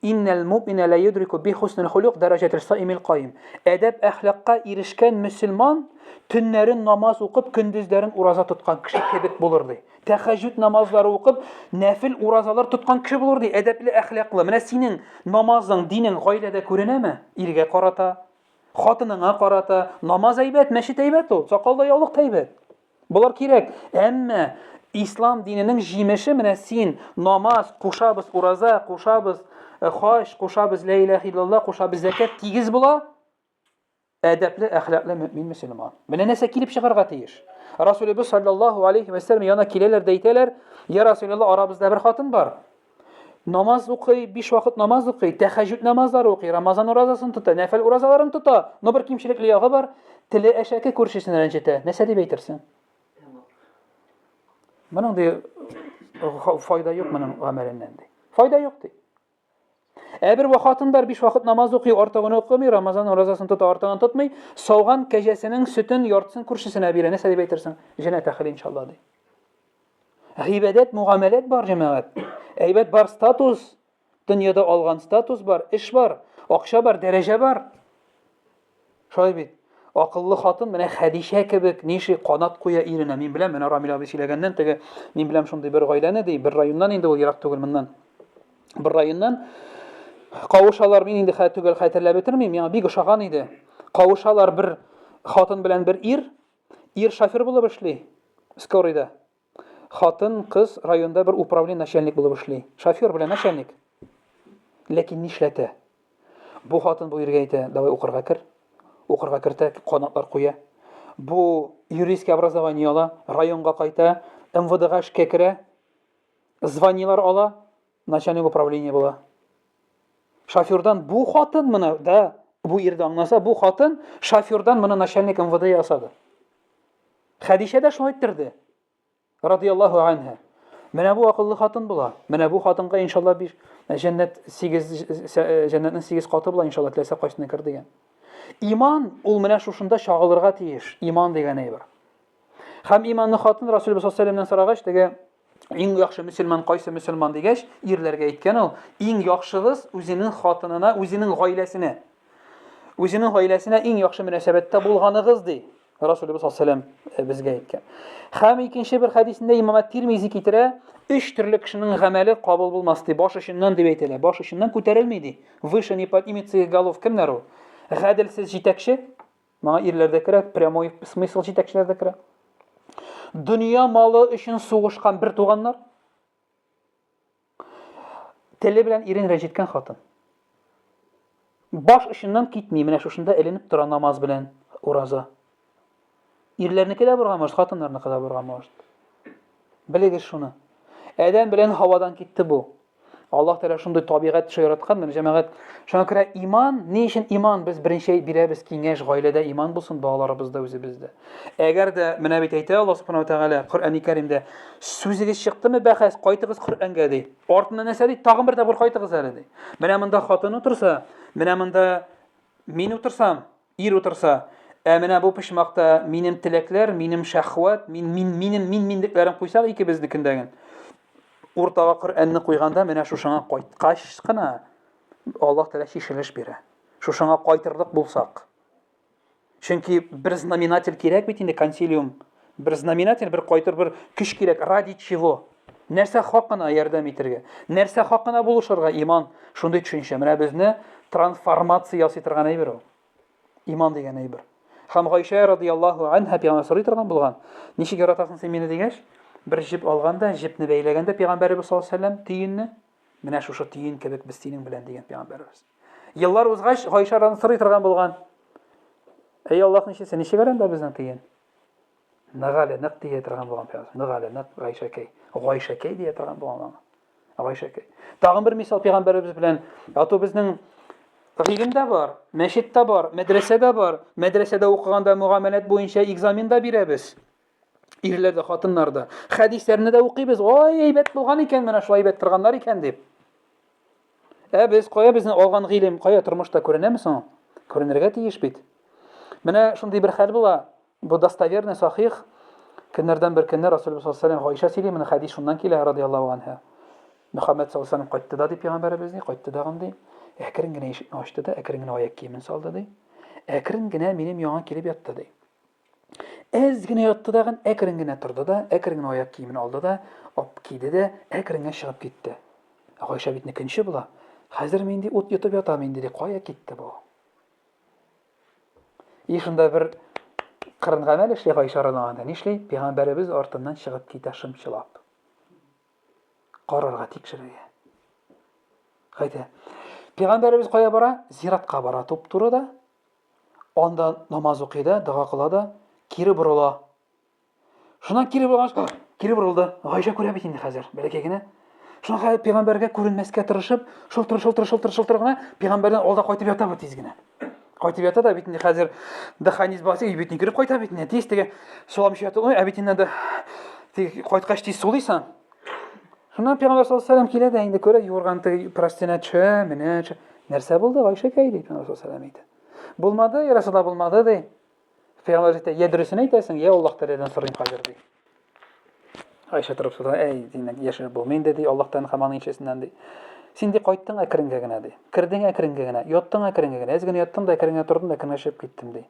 Speaker 2: иннал муъмина ла юдрику би хуснил хулук дәрәҗәтел саимил каим. Әдәп әхлакка ирешкән мөселман төннәрен намаз укып, көндезләрен ураза тоткан кеше кебек булыр ди. Тәхәҗҗүд намазлары укып, нәфил уразалар тоткан кеше булыр ди. Әдәпле, әхлаклы. Менә синең намазың, динең гаиләдә күренәме? Иргә карата, Хатыныңа карата намаз әйбәт, мәчет әйбәт ул, сакал да яулык та әйбәт. Болар кирәк. Әмма ислам диненең җимеше менә син намаз, кушабыз ураза, кушабыз э, хаҗ, кушабыз ла илаһ иллаллаһ, кушабыз зәкят тигез була. Әдәпле, әхлаклы мөмин мөселман. Менә нәрсә килеп чыгарга тиеш. Расулыбыз саллаллаһу алейхи ва сәлләм янына киләләр дә әйтәләр, "Я Расулуллаһ, арабызда бер хатын бар. Намаз укый, биш вакыт намаз укый, тәхәҗүд намазлары укый, Рамазан уразасын тота, нәфел уразаларын тота, но бер кимчелекле ягы бар, теле әшәке күршесен рәнҗетә. Нәрсә дип әйтерсең? Моның ди файда юк моның гамәленнән ди. Файда юк ди. Ә бер хатын бар, биш вакыт намаз укый, артыгын укымый, Рамазан уразасын тота, артыгын тотмый, сауган кәҗәсенең сөтен яртысын күршесенә бирә. Нәрсә дип әйтерсең? Җәннәт әхеле иншалла ди. Гыйбадәт, мугамәләт бар, җәмәгать. Әйбәт бар статус, дөньяда алган статус бар, эш бар, акча бар, дәрәҗә бар. Шулай бит. Акыллы хатын менә Хәдичә кебек ниши канат куя иренә. Мин беләм, менә Рамил абый сөйләгәннән теге, мин беләм шундый бер гаиләне ди, бер районнан инде ул ерак түгел моннан. Бер районнан кавышалар, мин инде хәтер төгәл хәтерләп бетермим, миңа бик ошаган иде. Кавышалар бер хатын белән бер ир, Ир шофер булып эшли, скорыйда. Хатын, кыз районда бер управление начальник булып эшли. Шофер белән начальник. Ләкин нишләтә? Бу хатын бу иргә әйтә, давай укырга кер. Укырга кертә, канатлар куя. Бу юридический образование ала, районга кайта, МВДга эшкә керә, званиелар ала, начальник управления була. Шофердан бу хатын моны, да, бу ирдә аңласа, бу хатын шофердан моны начальник МВД ясады. Хәдичә дә шулай иттерде. Радияллаһу анха. Менә бу акыллы хатын була. Менә бу хатынга иншалла бир җәннәт 8 җәннәтнең 8 каты була иншалла теләсә кайсына кер дигән. Иман ул менә шушында чагылырга тиеш. Иман дигән әйбер. Һәм иманлы хатын Расулыбыз саллаллаһу алейһи сорагач, теге Иң яхшы мөселман кайсы мөселман дигәч, ирләргә әйткән ул, иң яхшыгыз үзенең хатынына, үзенең гаиләсенә. Үзенең гаиләсенә иң яхшы мөнәсәбәттә булганыгыз ди. Расулыбыз саллаллаһу алейһи безгә әйткән. Һәм икенче бер хәдисендә Имам Ат-Тирмизи китерә, өч төрле кешенең гамәле кабул булмас ди. Баш очыннан дип әйтелә. Баш очыннан күтәрелми ди. Выше не поднимется их голов. Кемнәр ул? Гаделсез җитәкче, Моңа ирләр дә керә, прямой смысл җитәкчеләр дә керә. Дөнья малы өчен сугышкан бер туганнар. Теле белән ирен рәнҗеткән хатын. Баш очыннан китми, менә шушында эленеп тора намаз белән ураза. Ирләрнеке дә булырга может, хатыннарныкы да булырга может. Белегез шуны. Адәм белән һавадан китте бу. Аллаһ Тәгалә шундый табигать шул яраткан, менә җәмәгать. Шуңа күрә иман, ни өчен иман? Без беренче бирәбез киңәш, гаиләдә иман булсын, балаларыбызда, үзебездә. Әгәр дә менә бит әйтә Аллаһ Субхану Тәгалә Коръәни Кәримдә, сүзегез чыктымы бәхәс, кайтыгыз Коръәнгә ди. Артыннан нәрсә ди? Тагын бер тапкыр кайтыгыз әле ди. Менә монда хатын утырса, менә монда мин утырсам, Ир утырса, ә менә бу почмакта минем теләкләр, минем шәхвәт, мин, мин, минем, мин, минлекләрен куйсак икебезнекендәген. Уртага Коръәнне куйганда менә шушыңа кайткач кына Аллаһ Тәгалә чишелеш бирә. Шушыңа кайтырлык булсак. Чөнки бер знаменатель кирәк бит инде консилиум. Бер знаменатель, бер кайтыр, бер көч кирәк. Ради чего? Нәрсә хакына ярдәм итәргә? Нәрсә хакына булышырга? Иман шундый төшенчә. Менә безне трансформация ясый торган әйбер ул. Иман дигән әйбер. Һәм Гайшә радияллаһу анһа пәйгамбәр сорый торган булган. Ничек яратасың син мине дигәч, бер җеп алган да, җепне бәйләгән дә пәйгамбәребез саллаллаһу алейһи вәсәлләм төенне, менә шушы төен кебек без синең белән дигән пәйгамбәребез. Еллар узгач, Гайшә радияллаһу сорый торган булган. Әй Аллаһның илчесе, ничек әле анда безнең төен? Нык әле, нык дия торган булган пәйгамбәр. Нык әле, нык Гайшәкәй. Гайшәкәй дия торган булган аңа. Гайшәкәй. Тагын бер мисал пәйгамбәребез белән. Ату безнең гыйлем дә бар, мәчет тә бар, мәдрәсә дә бар. Мәдрәсәдә укыганда мөгамәләт буенча экзамен да бирәбез. Ирләр дә, хатыннар да. Хәдисләрне дә укыйбыз. Ой, әйбәт булган икән, менә шулай әйбәт торганнар икән дип. Ә без кая безнең алган гыйлем, кая тормышта күренәме соң? Күренергә тиеш бит. Менә шундый бер хәл була. Бу достоверный сахих. Көннәрдән бер көнне Расулыбыз саллаллаһу алейһи Гайшә сөйли, моны хәдис шуннан килә, радияллаһу анһа. Мөхәммәд саллаллаһу алейһи кайтты да дип пәйгамбәребез ди, кайтты да ди. Әкрен генә ишекне ачты да, әкрен генә аяк киемен салды ди. Әкрен генә минем яңа килеп ятты ди. Әз генә ятты дагын, әкрен генә торды да, әкрен генә аяк киемен алды да, ап киде дә, әкрен генә чыгып китте. Гайшә бит көнче була. Хәзер мин ди ут йотып ятам инде ди, кая китте бу? И шунда бер кырын гамәл эшли Гайшә радияллаһу Нишли? Пәйгамбәребез артыннан чыгып китә шымчылап. Карарга, тикшерергә. Кайда? Пәйгамбәребез кая бара? Зиратка бара туп-туры да. Анда намаз укый да, дога кыла да, кире борыла. Шуннан кире борылгач, кире борылды. Гайшә күрә бит инде хәзер, бәләкәй генә. Шуннан хәзер пәйгамбәргә күренмәскә тырышып, шылтыр, шылтыр, шылтыр, шылтыр гына пәйгамбәрдән алда кайтып ята бу тиз генә. Кайтып ята да бит инде хәзер дыхание басы, бит инде кереп кайта бит инде. Тиз теге суламыйча ята, ә бит инде кайткач тиз сулыйсың. Шуннан пәйгамбәр саллаллаһу алейһи вәсәлләм килә дә инде күрә юрган теге простыня төшә, менә төшә. Нәрсә булды, Гайшәкәй ди пәйгамбәр саллаллаһу алейһи вәсәлләм әйтә. Булмады, я Расулаллаһ, булмады ди. Пәйгамбәр әйтә, я дөресен әйтәсең, я Аллаһ Тәгаләдән сорыйм хәзер ди. Айша торып сорый, әй, димәк, яшереп булмый инде ди, Аллаһтан һәм аның илчесеннән ди. Син ди кайттың әкренгә генә ди. Кердең әкренгә генә, яттың әкренгә генә, әз генә яттым да әкренгә тордым да әкренгә чыгып киттем ди.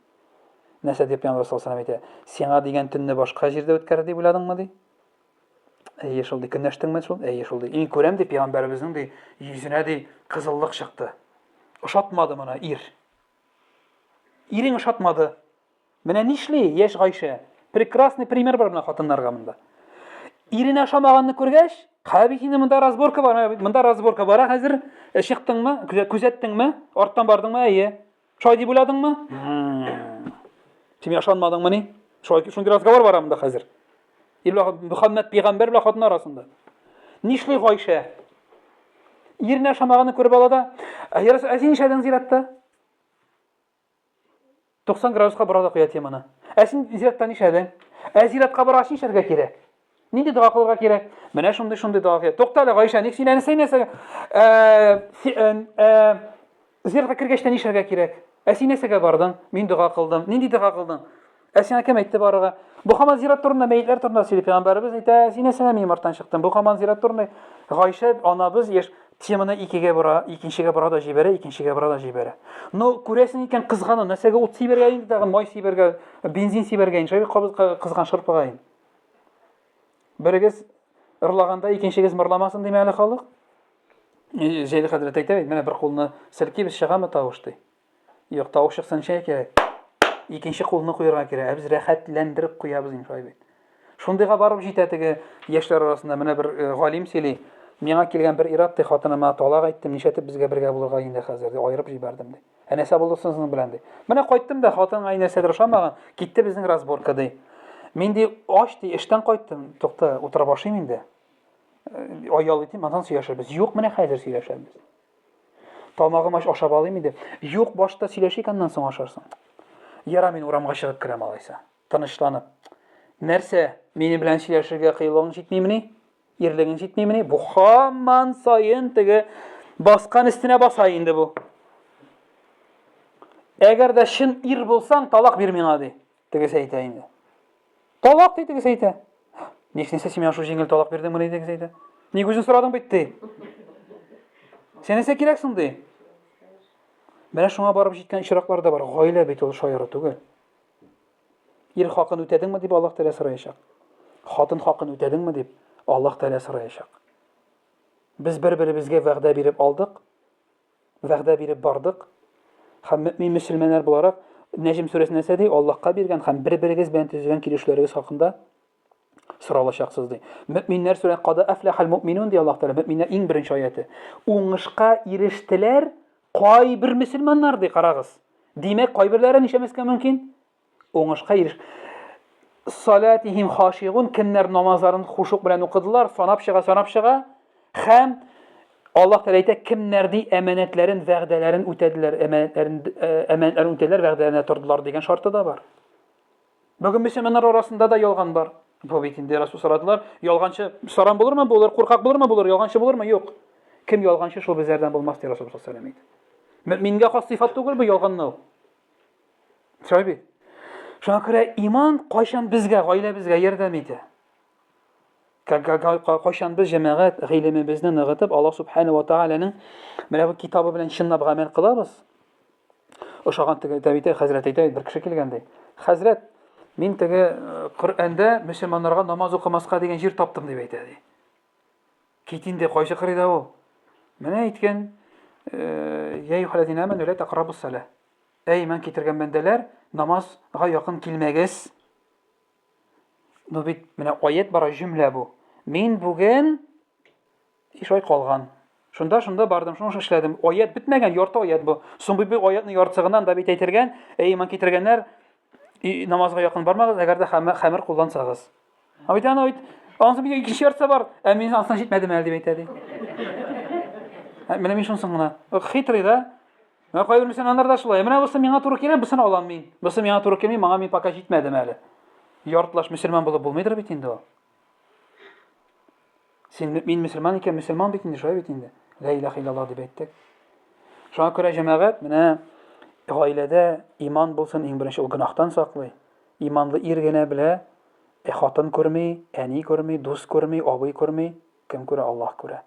Speaker 2: Нәрсә дип Пәйгамбәр саллаллаһу алейһи вәсәлләм әйтә, сиңа дигән төнне башка җирдә үткәрер дип уйладыңмы ди? Әйе шул ди, көнләштеңме шул? Әйе шул ди. Мин күрәм ди, пәйгамбәребезнең ди йөзенә ди кызыллык чыкты. Ошатмады моны ир. Ирең ошатмады. Менә нишли яшь Гайшә? Прекрасный пример бар менә хатыннарга монда. Иренә ошамаганны күргәч, хә бит инде монда разборка бар, монда разборка бара хәзер. Э, чыктыңмы? Күзәттеңме? Арттан бардыңмы? Әйе. Шулай дип уйладыңмы? Син миңа ышанмадыңмыни? Шулай шундый разговор бара монда хәзер. Мөхәммәд пәйгамбәр белән хатын арасында. Нишли Гайшә? Иренә ошамаганны күреп ала да, ә ә син нишләдең зиратта? 90 градуска бора да куя теманы. Ә син зиратта нишләдең? Ә зиратка баргач нишләргә кирәк? Нинди дога кылырга кирәк? Менә шундый шундый дога кирәк. Тукта әле, Гайшә, ник син әнисәй нәрсәгә? Э, э, э, зиратка кергәч тә нишләргә кирәк? Ә син нәрсәгә бардың? Мин дога кылдым. Нинди дога кылдың? Ә сиңа кем әйтте барырга? Бу һаман зират турында, мәетләр турында сөйли пәйгамбәребез әйтә, син нәрсәгә минем арттан чыктың? Бу һаман зират турында. Гайшә анабыз яшь теманы икегә бора, икенчегә бора да җибәрә, икенчегә бора да җибәрә. Но күрәсең икән, кызгану, нәрсәгә ут сибәргә инде тагын, май сибәргә, бензин сибәргә инде, шулай кызган шырпыга инде. Берегез ырлаганда икенчегез мырламасын димә әле халык. Җәйле хәзрәт әйтә бит, менә бер кулны селкибез, чыгамы тавыш ди. Юк, тавыш чыксын ничә кирәк? Икенче кулны куярга кирәк. Ә без рәхәтләндереп куябыз инде шулай бит. Шундыйга барып җитә теге яшьләр арасында менә бер э, галим сөйли. Миңа килгән бер ир-ат ди, хатыныма талак әйттем, нишләтеп безгә бергә булырга инде хәзер ди, аерып җибәрдем ди. Ә нәрсә булды соң сезнең белән ди. Менә кайттым да хатынга нәрсәдер ошамаган, китте безнең разборка ди. Мин ди ач ди, эштән кайттым, тукта, утырып ашыйм инде. Э, ай ял итим, аннан сөйләшербез. Юк, менә хәзер сөйләшәбез. Тамагым ач, ашап алыйм инде. Юк, башта сөйләшик, аннан соң ашарсың. Яра, мин урамга чыгып керәм алайса. Тынычланып. Нәрсә, минем белән сөйләшергә кыюлыгың җитмимени? Ирлегең җитмимени? Бу һаман саен теге баскан өстенә баса инде бу. Әгәр дә чын ир булсаң, талак бир миңа, ди. Тегесе әйтә инде. Талак, ди, тегесе әйтә. Ник нәрсә син миңа шул җиңел талак бирдең, ди, тегесе әйтә. Ник үзең сорадың бит, ди. Син нәрсә кирәксең, ди. Менә шуңа барып җиткән очраклар да бар. Гаилә бит ул шаяру түгел. Ир хакын үтәдеңме дип Аллаһ Тәгалә сораячак. Хатын хакын үтәдеңме дип Аллаһ Тәгалә сораячак. Без бер-беребезгә вәгъдә биреп алдык, вәгъдә биреп бардык. Һәм мөмин мөселманнар буларак Нәҗм сүрәсе нәрсә ди? Аллаһка биргән һәм бер-берегез белән төзегән килешүләрегез хакында соралачаксыз ди. Мөминнәр сүрә Када әфләхәл мөминун ди Аллаһ Тәгалә. Мөминнәр иң беренче аяте. Уңышка ирештеләр кайбер мөселманнар ди, карагыз. Димәк, кайберләре нишләмәскә мөмкин? Уңышка иреш. Салатихим хашигун, кемнәр намазларын хушук белән укыдылар, санап чыга, санап чыга. Һәм Аллаһ Тәгалә әйтә, кемнәр ди әманәтләрен, вәгъдәләрен үтәделәр, әманәтләрен э, әманәтләрен үтәделәр, вәгъдәләренә тордылар дигән шарты да бар. Бүген мөселманнар арасында да ялган бар. Бу бит инде Расул сорадылар, ялганчы саран булырмы, булыр, куркак булырмы, булыр, ялганчы булырмы, юк. Кем ялганчы, шул безләрдән булмас, ди Расул саллаллаху алейһи Мөмингә хас сыйфат түгел бу ялганлау. Шулай бит. Шуңа күрә иман кайчан безгә, гаиләбезгә ярдәм итә. Кайчан без җәмәгать гыйлемебезне ныгытып, Аллаһ субхана ва тааляның менә бу китабы белән чынлап гамәл кылабыз. Ошаган теге әйтә, хәзрәт әйтә, бер кеше килгән ди. Хәзрәт, мин теге э, Коръәндә мөселманнарга намаз укымаска дигән җир таптым дип әйтә ди. Кит инде, кайсы кырыйда ул? Менә әйткән, э, я юхаләзина аману ла тақрабус салә. Әй, иман китергән бәндәләр, намазга якын килмәгез. Ну бит менә аят бара җөмлә бу. Мин бүген ишай калган. Шунда шунда бардым, шуны эшләдем. Аят бетмәгән, ярты аят бу. Соң бит бу аятны яртысы гына да бит әйтелгән. Әй, иман китергәннәр, намазга якын бармагыз, әгәр дә хәмер куллансагыз. Ә бит аны бит анысы бит икенче яртысы бар. Ә мин анысына җитмәдем әле дип әйтә ди. Ә менә мин шунысын гына. Хитрый да. Менә кайбер мөселманнар да шулай. Менә бусы миңа туры килә, бусын алам мин. Бусы миңа туры килми, моңа мин пока җитмәдем әле. Яртылаш мөселман булып булмыйдыр бит инде ул. Син мин мөселман икән, мөселман бит инде, шулай бит инде. Ла илаһа иллаллаһ дип әйттек. Шуңа күрә җәмәгать, менә гаиләдә иман булсын, иң беренче ул гөнаһтан саклый. Иманлы ир генә белә, ә хатын күрми, әни күрми, дус күрми, абый күрми, кем күрә, Аллаһ күрә.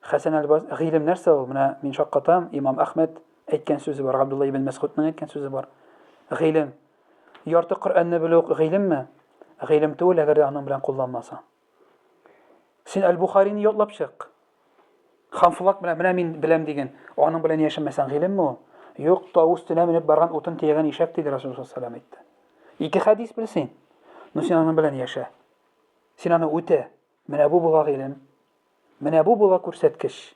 Speaker 2: Хәсән әл-Бас, гыйлем нәрсә ул? Менә мин шаккатам, имам Әхмәд әйткән сүзе бар, Габдулла ибн Мәсгудның әйткән сүзе бар. Гыйлем. Ярты Коръәнне белү гыйлемме? Гыйлем түгел, әгәр дә аның белән кулланмасаң. Син Әл-Бухарины ятлап чык. Һәм флаг белән менә мин беләм диген. Аның белән яшәмәсәң гыйлемме ул? Юк, тау өстенә менеп барган утын төягән ишәк диде Расулуллаһ саллаллаһу алейһи әйтте. Ике хәдис бел син. Но син аның белән яшә. Син аны үтә. Менә бу була гыйлем. Менә бу була күрсәткеч.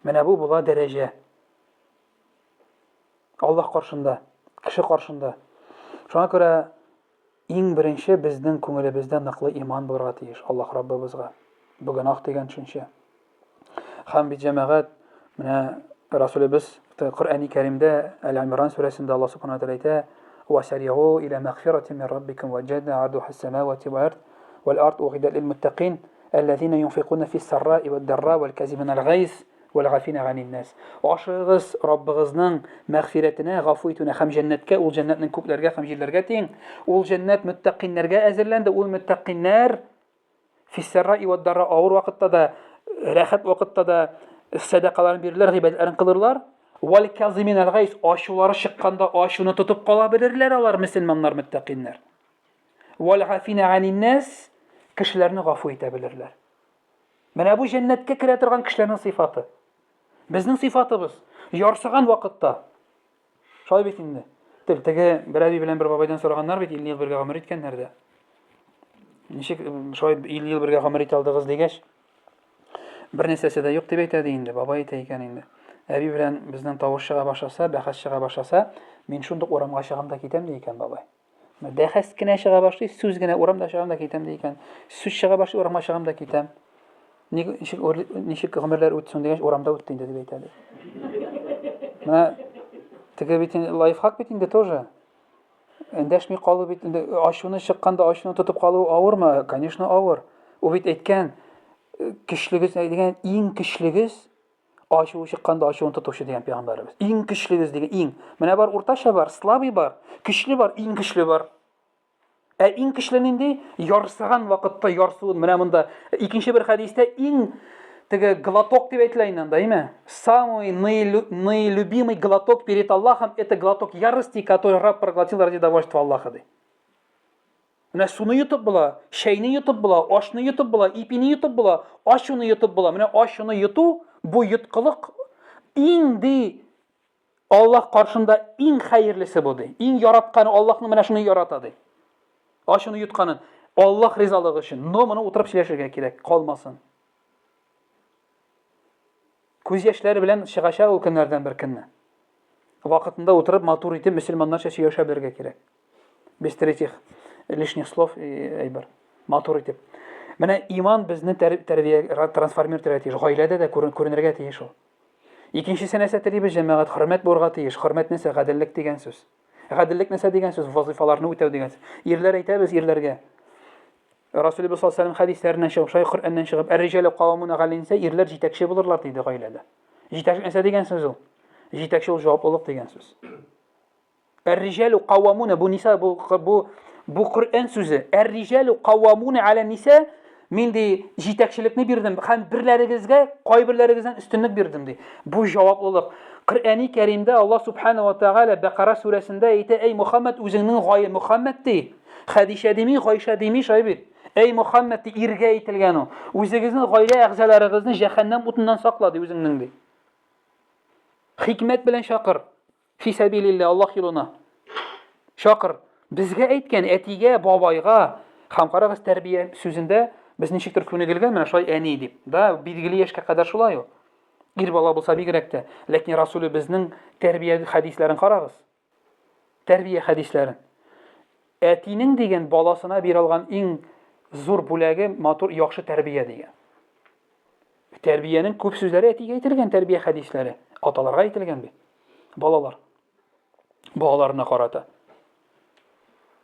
Speaker 2: Менә бу була дәрәҗә. Аллаһ каршында, кеше каршында. Шуңа күрә иң беренче безнең күңелебездә ныклы иман булырга тиеш Аллаһ Раббыбызга. Бу гөнаһ дигән төшенчә. Һәм бит җәмәгать, менә Расулебез Коръәни Кәримдә Әл-Имран сүрәсендә Аллаһ Субхану ва әйтә: "Васариу иля мәгъфиратин мин раббикум ва җанна ардуха ас-самавати вал ард вал ард угидат лил муттакин аллазина юнфикуна фис сарраи вад дарра вал казимина аль-гайз вал гафина ганин нас". Ашыгыгыз Раббыгызның мәгъфирәтенә, гафу итүенә һәм җәннәткә, ул җәннәтнең күкләргә һәм җирләргә тиң. Ул җәннәт мөттакиннәргә әзерләнде, ул мөттакиннәр Фиссәрра иваддара авыр вакытта да, рәхәт вакытта да сәдакаларын бирерләр, гыйбадәтләрен кылырлар. Вал казимин аль-гайз ачулары чыкканда ачуны тотып кала белерләр алар мөселманнар, мөттакиннәр. Вал гафина анин-нас кешеләрне гафу итә белерләр. Менә бу җәннәткә керә торган кешеләрнең сыйфаты. Безнең сыйфатыбыз ярсыган вакытта Шулай бит инде. Тел теге бер әби белән бер бабайдан сораганнар бит, 50 ел бергә гомер иткәннәр дә. Ничек шулай 50 ел бергә гомер итә алдыгыз дигәч, бер нәрсәсе дә юк дип әйтә ди инде, бабай әйтә икән инде. Әби белән безнең тавыш чыга башласа, бәхәс чыга башласа, мин шундук урамга чыгам да китәм ди икән бабай. Бәхәс кенә чыга башлый, сүз генә урамда чыгам да китәм ди икән. Сүз чыга башлый, урамга чыгам да китәм. Ничек, ничек гомерләр үтте соң дигәч, урамда үтте инде дип әйтә ди. Менә теге бит инде лайфхак бит инде тоже. Эндәшми калу бит инде ачуны чыкканда ачуны тотып калу авырмы? Конечно, авыр. Ул бит әйткән, көчлегез дигән иң көчлегез. Ачуы чыкканда ачуын тотучы дигән пәйгамбәребез. Иң көчлегез дигән, иң. Менә бар уртача бар, слабый бар, көчле бар, иң көчле бар. Ә иң көчле нинди? Ярсыган вакытта ярсуын. Менә монда икенче бер хәдистә иң теге глоток дип әйтелә инде анда, әйме? Самый наилюбимый глоток перед Аллахом это глоток ярости, который раб проглотил ради довольства Аллаха, ди. Менә суны йотып була, чәйне йотып була, ашны йотып була, ипине йотып була, ачуны йотып була. Менә ачуны йоту, бу йоткылык иң ди Аллаһ каршында иң хәерлесе бу ди. Иң яратканы Аллаһның менә шуны ярата ди. Ачуны йотканын Аллаһ ризалыгы өчен. Но моны утырып сөйләшергә кирәк, калмасын. Күз яшьләре белән чыгачак ул көннәрдән бер көнне. Вакытында утырып матур итеп мөселманнарча сөйләшә белергә кирәк. Без третьих лишних слов и әйбер. Матур итеп. Менә иман безне тәрбия трансформировать итәргә тиеш. Гаиләдә дә күренергә тиеш ул. Икенчесе нәрсә телибез, җәмәгать? Хөрмәт булырга тиеш. Хөрмәт нәрсә? Гаделлек дигән сүз. Гаделлек нәрсә дигән сүз? Вазифаларны үтәү дигән сүз. Ирләр әйтәбез ирләргә. Расулыбыз саллаллаһу алейһи хәдисләреннән чыгып, шулай Коръәннән чыгып, әр-риҗалю кавамуна галә ирләр җитәкче булырлар диде гаиләдә. Җитәкче нәрсә дигән сүз ул? Җитәкче ул җаваплылык дигән сүз. Әр-риҗалю кавамуна бу ниса бу бу бу Коръән сүзе. Әр-риҗалю кавамуна аля ниса мин ди җитәкчелекне бирдем һәм берләрегезгә кайберләрегездән өстенлек бирдем ди. Бу җаваплылык. Коръәни Кәримдә Аллаһ субхана ва тааля Бәкара сүрәсендә әйтә: "Әй Мухаммад, үзеңнең гае Мухаммад ди. Хәдичә дими, Гайшә дими, шулай бит. Әй Мухаммад ди, иргә әйтелгән ул. Үзегезнең гаилә әгъзаларыгызны җәһәннәм утыннан сакла ди үзеңнең ди. Хикмәт белән чакыр. Фи сәбилиллә, Аллаһ юлына. Чакыр. Безгә әйткән әтигә, бабайга һәм карагыз тәрбия сүзендә без ничектер күнегелгән менә шулай әни дип. Да, билгеле яшькә кадәр шулай ул. Ир бала булса бигрәк тә. Ләкин Расулебезнең тәрбия хәдисләрен карагыз. Тәрбия хәдисләрен. Әтинең дигән баласына бирә алган иң зур бүләге матур яхшы тәрбия дигән. Тәрбиянең күп сүзләре әтигә әйтелгән тәрбия хәдисләре. Аталарга әйтелгән бит. Балалар. Балаларына карата.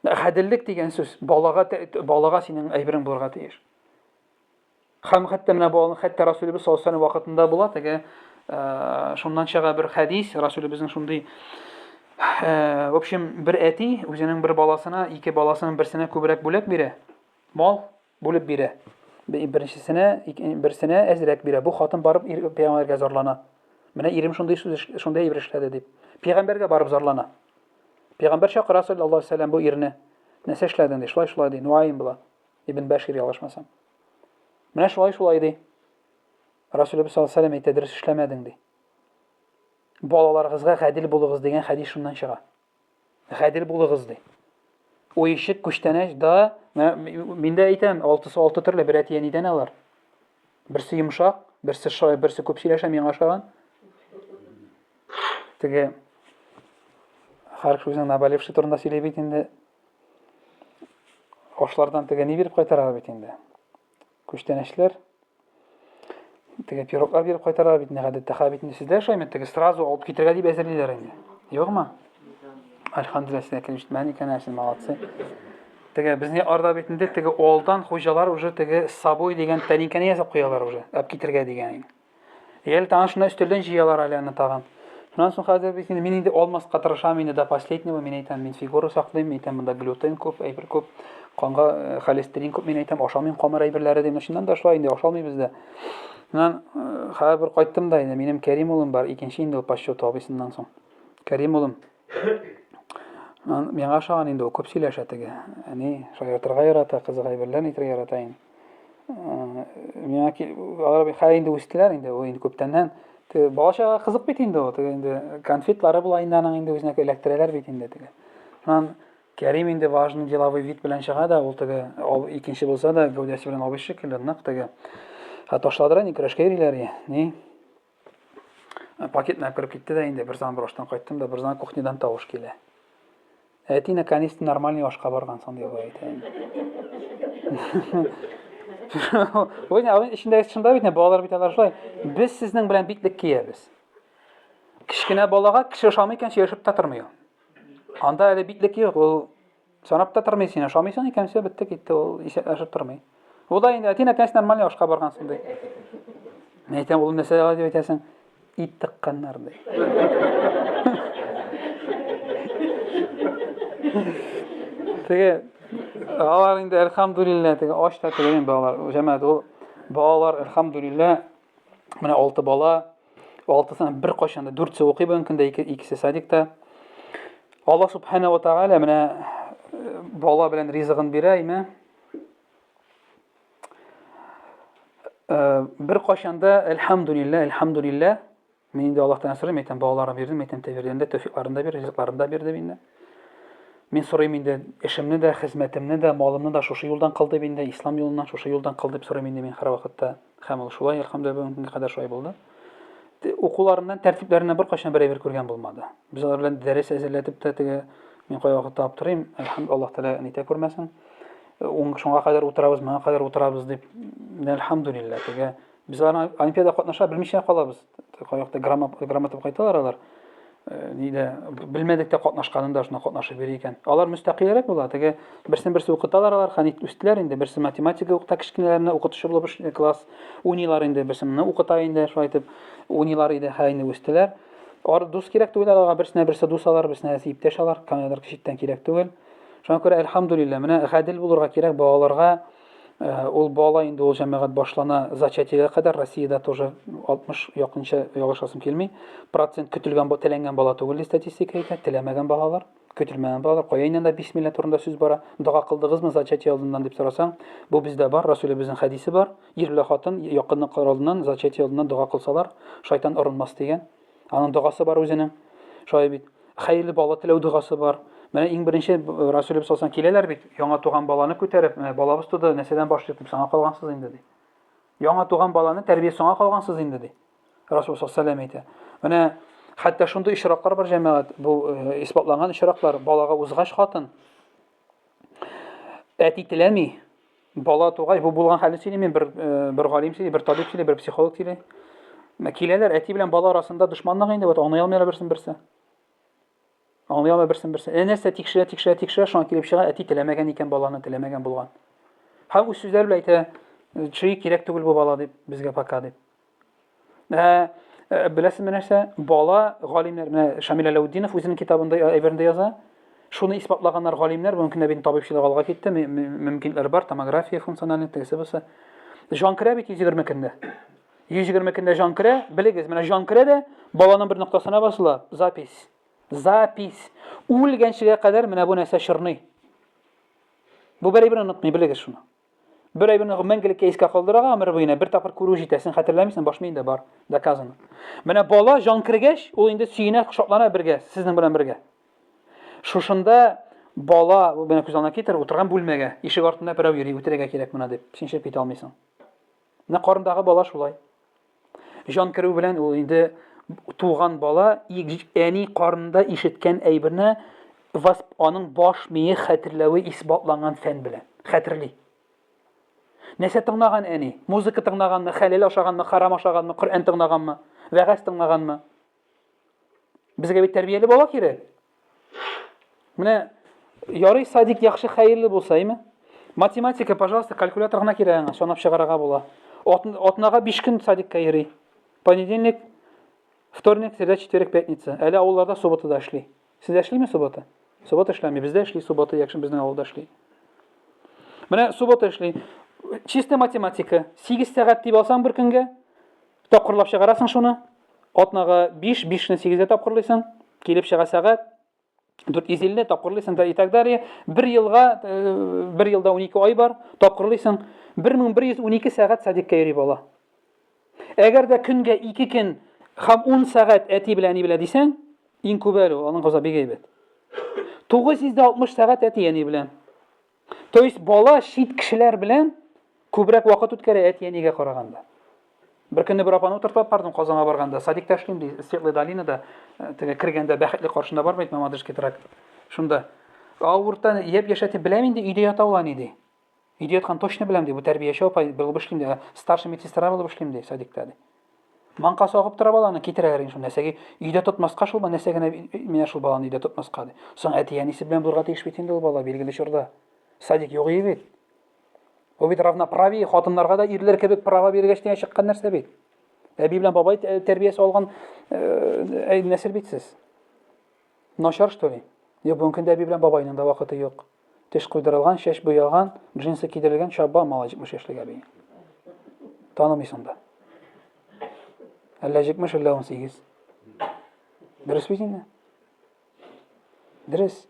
Speaker 2: Гаделлек дигән сүз балага балага синең әйберең булырга тиеш. Һәм хәтта менә баланы хәтта Расулебез саллаллаһу алейһи вакытында була теге шуннан чыга бер хәдис Расулебезнең шундый в общем бер әти үзенең бер баласына ике баласының берсенә күбрәк бүләк бирә. Мал бүлеп бирә. Беренчесенә, берсенә әзрәк бирә. Бу хатын барып пәйгамбәргә зарлана. Менә ирем шундый шундый әйбер эшләде дип. Пәйгамбәргә барып зарлана. Пәйгамбәр чакыра саллаллаһу алейһи вәсәлләм бу ирне. Нәрсә эшләдең ди? Шулай шулай ди. Нуаим була. Ибн Бәшир ялгышмасам. Менә шулай шулай ди. Расулыбыз саллаллаһу алейһи вәсәлләм әйтә, дөрес эшләмәдең ди. Балаларыгызга гадел булыгыз дигән хәдис шуннан чыга. Гадел булыгыз ди. Уешык күчтәнәч да, мин дә әйтәм, алтысы алты төрле бер әти әнидән алар. Берсе йомшак, берсе шай, берсе күп сөйләшә, миңа ошаган. Теге һәр кеше үзенең наболевший турында сөйли бит инде. Ашлардан теге ни биреп кайтаралар бит инде. Күчтәнәчләр. Теге пироглар биреп кайтаралар бит инде гадәттә. Хәзер бит инде сездә шулаймы? Теге сразу алып китергә дип әзерлиләр инде. Юкмы? Альхамдулилла, сезгә килеп җитмәгән икән, ә сез молодцы. Теге безнең арда бит инде теге алдан хуҗалар уже теге с собой дигән тәлинкәне ясап куялар уже, алып китергә дигән. Ел тагын шунда өстәлдән җыялар әле аны тагын. Шуннан соң хәзер бит инде мин инде алмаска тырышам инде до последнего, мин әйтәм, мин фигура саклыйм, мин әйтәм, монда глютен күп, әйбер күп, канга э, холестерин күп, мин әйтәм, ашамыйм камыр әйберләре дим. Чыннан да шулай инде ашалмыйбыз да. Шуннан э, хәзер бер кайттым да инде, минем Кәрим улым бар, икенче инде ул по счету абыйсыннан соң. Кәрим улым. Миңа ошаган инде ул күп сөйләшә теге. Әни шаяртырга ярата, кызык әйберләр әйтергә ярата инде. Миңа алар бит хәзер инде үстеләр инде, ул инде күптәннән. Теге бала-чага кызык бит инде ул, теге инде конфетлары була инде аның инде үзенә эләктерәләр бит инде теге. Шуннан Кәрим инде важный деловой вид белән чыга да, ул теге икенче булса да, гәүдәсе белән абый шикелле нык теге. Ә ташладыра, ни көрәшкә йөриләр, ни. Пакетны алып кереп китте дә инде, берзаман бер аштан кайттым да, берзаман кухнядан тавыш килә. Әти наконец-то нормальный ашка баргансың дип әйтә инде. Ой, ә эчендәге шунда бит, балалар бит алар шулай. Без сезнең белән битлек киябез. Кечкенә балага кеше ошамый икән, сөйләшеп тә тормый ул. Анда әле битлек юк, ул Санап та тормый син, ошамыйсың икән, все, бетте китте, ул исәпләшеп тормый. Ул да инде әти наконец нормальный ашка баргансың ди. Мин әйтәм, улым нәрсә алай дип әйтәсең? Ит тыкканнар ди. Теге алар инде әлхәмдүлилләһ теге ач та түгел инде балалар. Җәмәгать ул балалар әлхәмдүлилләһ менә алты бала, алтысына бер кайчан да дүртсе укый бүгенге көндә, ике, икесе садикта. Аллаһ субхана ва тааля менә э, бала белән ризыгын бирә, име? Э, бер кайчан да әлхәмдүлилләһ, әлхәмдүлилләһ Мин инде Аллаһтан сорыйм, әйтәм, балаларым бирдем, әйтәм, тәбирдән дә, тәүфикларын да бир, ризыкларын да бир дип инде. Мин сорыйм инде, эшемне дә, хезмәтемне дә, малымны да шушы юлдан кыл дип инде, ислам юлыннан шушы юлдан кыл дип сорыйм инде мин һәрвакытта. Һәм ул шулай, әлхәмдүлилләһ, бүгенге көнгә кадәр шулай булды. Укуларыннан, тәртипләреннән беркайчан бер әйбер күргән булмады. Без алар белән дәрес әзерләтеп тә теге мин кайвакытта аптырыйм, әлхәмдүлилләһ, Аллаһ Тәгалә нитә күрмәсен. Шуңа кадәр утырабыз, моңа кадәр утырабыз дип, әлхәмдүлилләһ, теге Без алар олимпиада катнаша белмичә калабыз. Кайвакытта грамота кайталар алар. Э, нидә белмәдек тә катнашканын да шунда катнашып йөри икән. Алар мөстәкыйльрәк була. Теге берсен берсе укыталар алар, хәнит үстеләр инде. Берсе математика укыта кечкенәләрне, укытучы булып эшли, класс уйныйлар инде, берсе моны укыта инде, шулай итеп уйныйлар иде, хә инде үстеләр. Ар дус кирәк түгел аларга, берсенә берсе дус алар, берсенә берсе иптәш алар, камералар читтән кирәк түгел. Шуңа күрә әлхәмдулилләһ, менә гадел булырга кирәк балаларга. Э, ул бала инде ул җәмәгать башлана зачатиегә кадәр Россиядә тоже 60 якынча ялгышасым килми процент көтелгән теләнгән бала түгел ди статистика әйтә теләмәгән балалар көтелмәгән балалар кая инде анда бисмилла турында сүз бара дога кылдыгызмы зачатие алдыннан дип сорасаң бу бездә бар Расулебезнең хәдисе бар ир белән хатын якынлык алдыннан зачатие алдыннан дога кылсалар шайтан орынмас дигән Аның догасы бар үзенең. Шулай бит. Хәерле бала теләү догасы бар. Менә иң беренче Расулебез саллаллаху киләләр бит, яңа туган баланы күтәреп, менә балабыз туды, нәрсәдән башлыйк дип соңа калгансыз инде ди. Яңа туган баланы тәрбия соңа калгансыз инде ди. Расул саллаллаху әйтә. Менә хәтта шундый очраклар бар җәмәгать, бу э, исбатланган очраклар, балага узгач хатын әти теләми, Бала тугач, бу булган хәлне сөйлим мин, бер, э, бер галим сөйли, бер табиб сөйли, бер психолог сөйли. Киләләр, әти белән бала арасында дошманлык инде, вот аңлый алмыйлар берсен берсе. Аңлый алмый берсен берсе. Ә нәрсә тикшерә, тикшерә, тикшерә, шуңа килеп чыга, әти теләмәгән икән баланы, теләмәгән булган. Һәм үз сүзләре белән әйтә, чөй кирәк түгел бу бала дип, безгә пока дип. Ә, э, беләсезме нәрсә? Бала галимнәр, менә Шамил Әләүддинов үзенең китабында э, әйберендә яза. Шуны исбатлаганнар галимнәр, бүгенге көндә бит табибчылык алга китте, мөмкинлекләр бар, томография функциональный, тегесе бусы. Җан керә бит 120 көндә. 120 көндә җан керә, белегез, менә җан керә дә баланың бер ноктасына басыла, запись. Запись. Үлгәнчегә кадәр менә бу нәрсә чорный. Бу бер әйберне онытмый, белегез шуны. Бер әйберне мәңгелеккә искә калдырырга гомер буена бер тапкыр күрү җитә. Син хәтерләмисең, баш миендә бар, доказано. Менә бала җан кергәч, ул инде сөенә, шатлана бергә, сезнең белән бергә. Шушында бала, менә күз алдына китер, утырган бүлмәгә, ишек артында берәү йөри, үтерергә кирәк моны дип, син чыгып китә алмыйсың. Менә карындагы бала шулай. Җан керү белән ул инде туган бала әни карынында ишеткән әйберне аның баш мие хәтерләве исбатланган фән белән хәтерли. Нәрсә тыңлаган әни? Музыка тыңлаганмы, хәләл ашаганмы, харам ашаганмы, Коръән тыңлаганмы, вәгазь тыңлаганмы? Безгә бит тәрбияле бала кирәк. Менә ярый садик яхшы хәерле булса, әйме? Математика, пожалуйста, калькулятор гына кирәк аңа, санап чыгарырга була. Атнага 5 көн садикка йөри. Понедельник, вторник, среда, четверг, пятница. Әле авылларда суббота да эшли. Сездә эшлиме суббота? Суббота эшләми, бездә эшли суббота, якшәмбе безнең авылда эшли. Менә суббота эшли. Чистая математика. 8 сәгать дип алсаң бер көнгә, тапкырлап чыгарасың шуны. Атнага 5, 5-не 8-гә тапкырлыйсың, килеп чыга сәгать 450 тапкырлыйсың да и так далее. Бер елга, э, бер елда 12 ай бар, тапкырлыйсың. 1112 сәгать садикка йөри бала. Әгәр дә көнгә 2 көн һәм 10 сәгать әти белән әни белән дисәң, иң күбе әле ул, аның кызы бик әйбәт. 960 сәгать әти әни белән. То есть бала чит кешеләр белән күбрәк вакыт үткәрә әти-әнигә караганда. Бер көнне бер апаны утыртып бардым Казанга барганда. Садикта эшлим ди, Светлая долинада, э, теге кергәндә бәхетле каршында бар бит Мамадышский тракт. Шунда. Авыртан япь-яшь әти беләм инде өйдә ята ул әни ди. Өйдә яткан точно беләм ди, бу тәрбияче апай булып эшлим ди, старший медсестра булып эшлим ди садикта ди. Маңкасы агып тора баланы, китерәләр инде шул нәрсәгә. Өйдә тотмаска шул, нәрсә генә менә шул баланы өйдә тотмаска ди. Соң әти-әнисе белән булырга тиеш бит инде ул бала билгеле чорда. Садик юк иде бит. Бу бит равноправие, хатыннарга да ирләр кебек права биргәч кенә чыккан нәрсә бит. Әби белән бабай тәрбиясе алган э, нәсел бит сез. Начар, что ли? Юк, бүгенге көндә әби белән бабайның да вакыты юк. Теш куйдырылган, чәч буялган, джинсы кидерелгән чаба малай 70 яшьлек әби. Танымыйсың да. Әллә 70, әллә 18. Дөрес бит инде. Дөрес.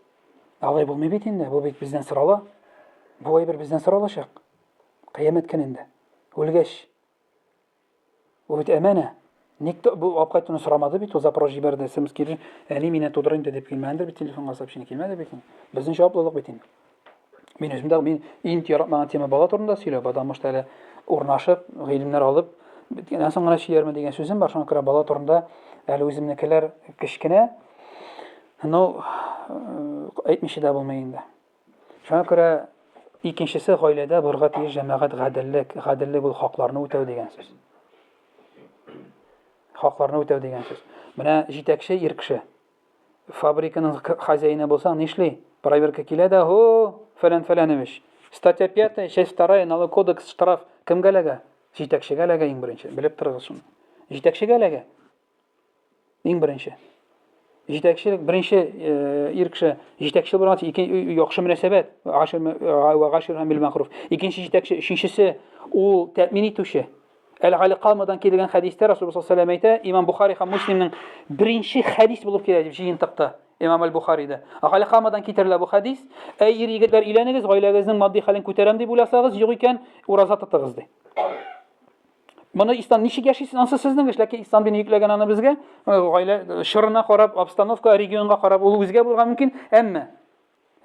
Speaker 2: Алай булмый бит инде. Бу бит бездән сорала. Бу әйбер бездән соралачак. Кыямәт көнендә. Үлгәч. Бу бит әмәнә. Ник бу алып кайтуны сорамады бит, ул запрос җибәрде, смс килде. Әни мине тудыр инде дип килмәгәндер бит телефонга сообщение килмәде бит инде. Безнең җаваплылык бит инде. Мин үзем дә мин иң яратмаган тема бала турында сөйләү, потому что әле урнашып, гыйлемнәр алып, беткәннән соң гына сөйләрмен дигән сүзем бар. Шуңа күрә бала турында әле үземнекеләр кечкенә. Ну, э, әйтмичә дә булмый инде. Шуңа күрә икенчесе гаиләдә булырга тиеш җәмәгать гаделлек. Гаделлек ул хакларны үтәү дигән сүз. Хакларны үтәү дигән сүз. Менә җитәкче ир кеше. Фабриканың хозяины булсаң, нишли? Проверка килә дә, хо, фәлән фәләневич. Статья 5, часть 2, налог кодекс, штраф кемгә эләгә? Җитәкчегә эләгә иң беренче. Белеп торыгыз шуны. Җитәкчегә эләгә. Иң беренче. Җитәкчелек беренче э, ир кеше җитәкче булырга тиеш, ике яхшы мөнәсәбәт, гашир ва гашир һәм бил мәгъруф. Икенче җитәкче, өченчесе ул тәэмин итүче. Әл-Галикамадан килгән хәдистә Расулуллаһ саллаллаһу алейһи әйтә, Имам Бухари һәм Муслимның беренче хәдис булып килә дип җыентыкта. Имам Әл-Бухарида. Галикамадан китерелә бу хәдис. Әй ир егетләр, өйләнегез, гаиләгезнең матди хәлен күтәрәм дип уйласагыз, юк икән, ураза тотыгыз ди. Моны ислам ничек яшисез, ансы сезнең эш, ләкин ислам дине йөкләгән аны безгә, э, гаилә э, чорына карап, обстановка, регионга карап, ул үзгә булырга мөмкин, әмма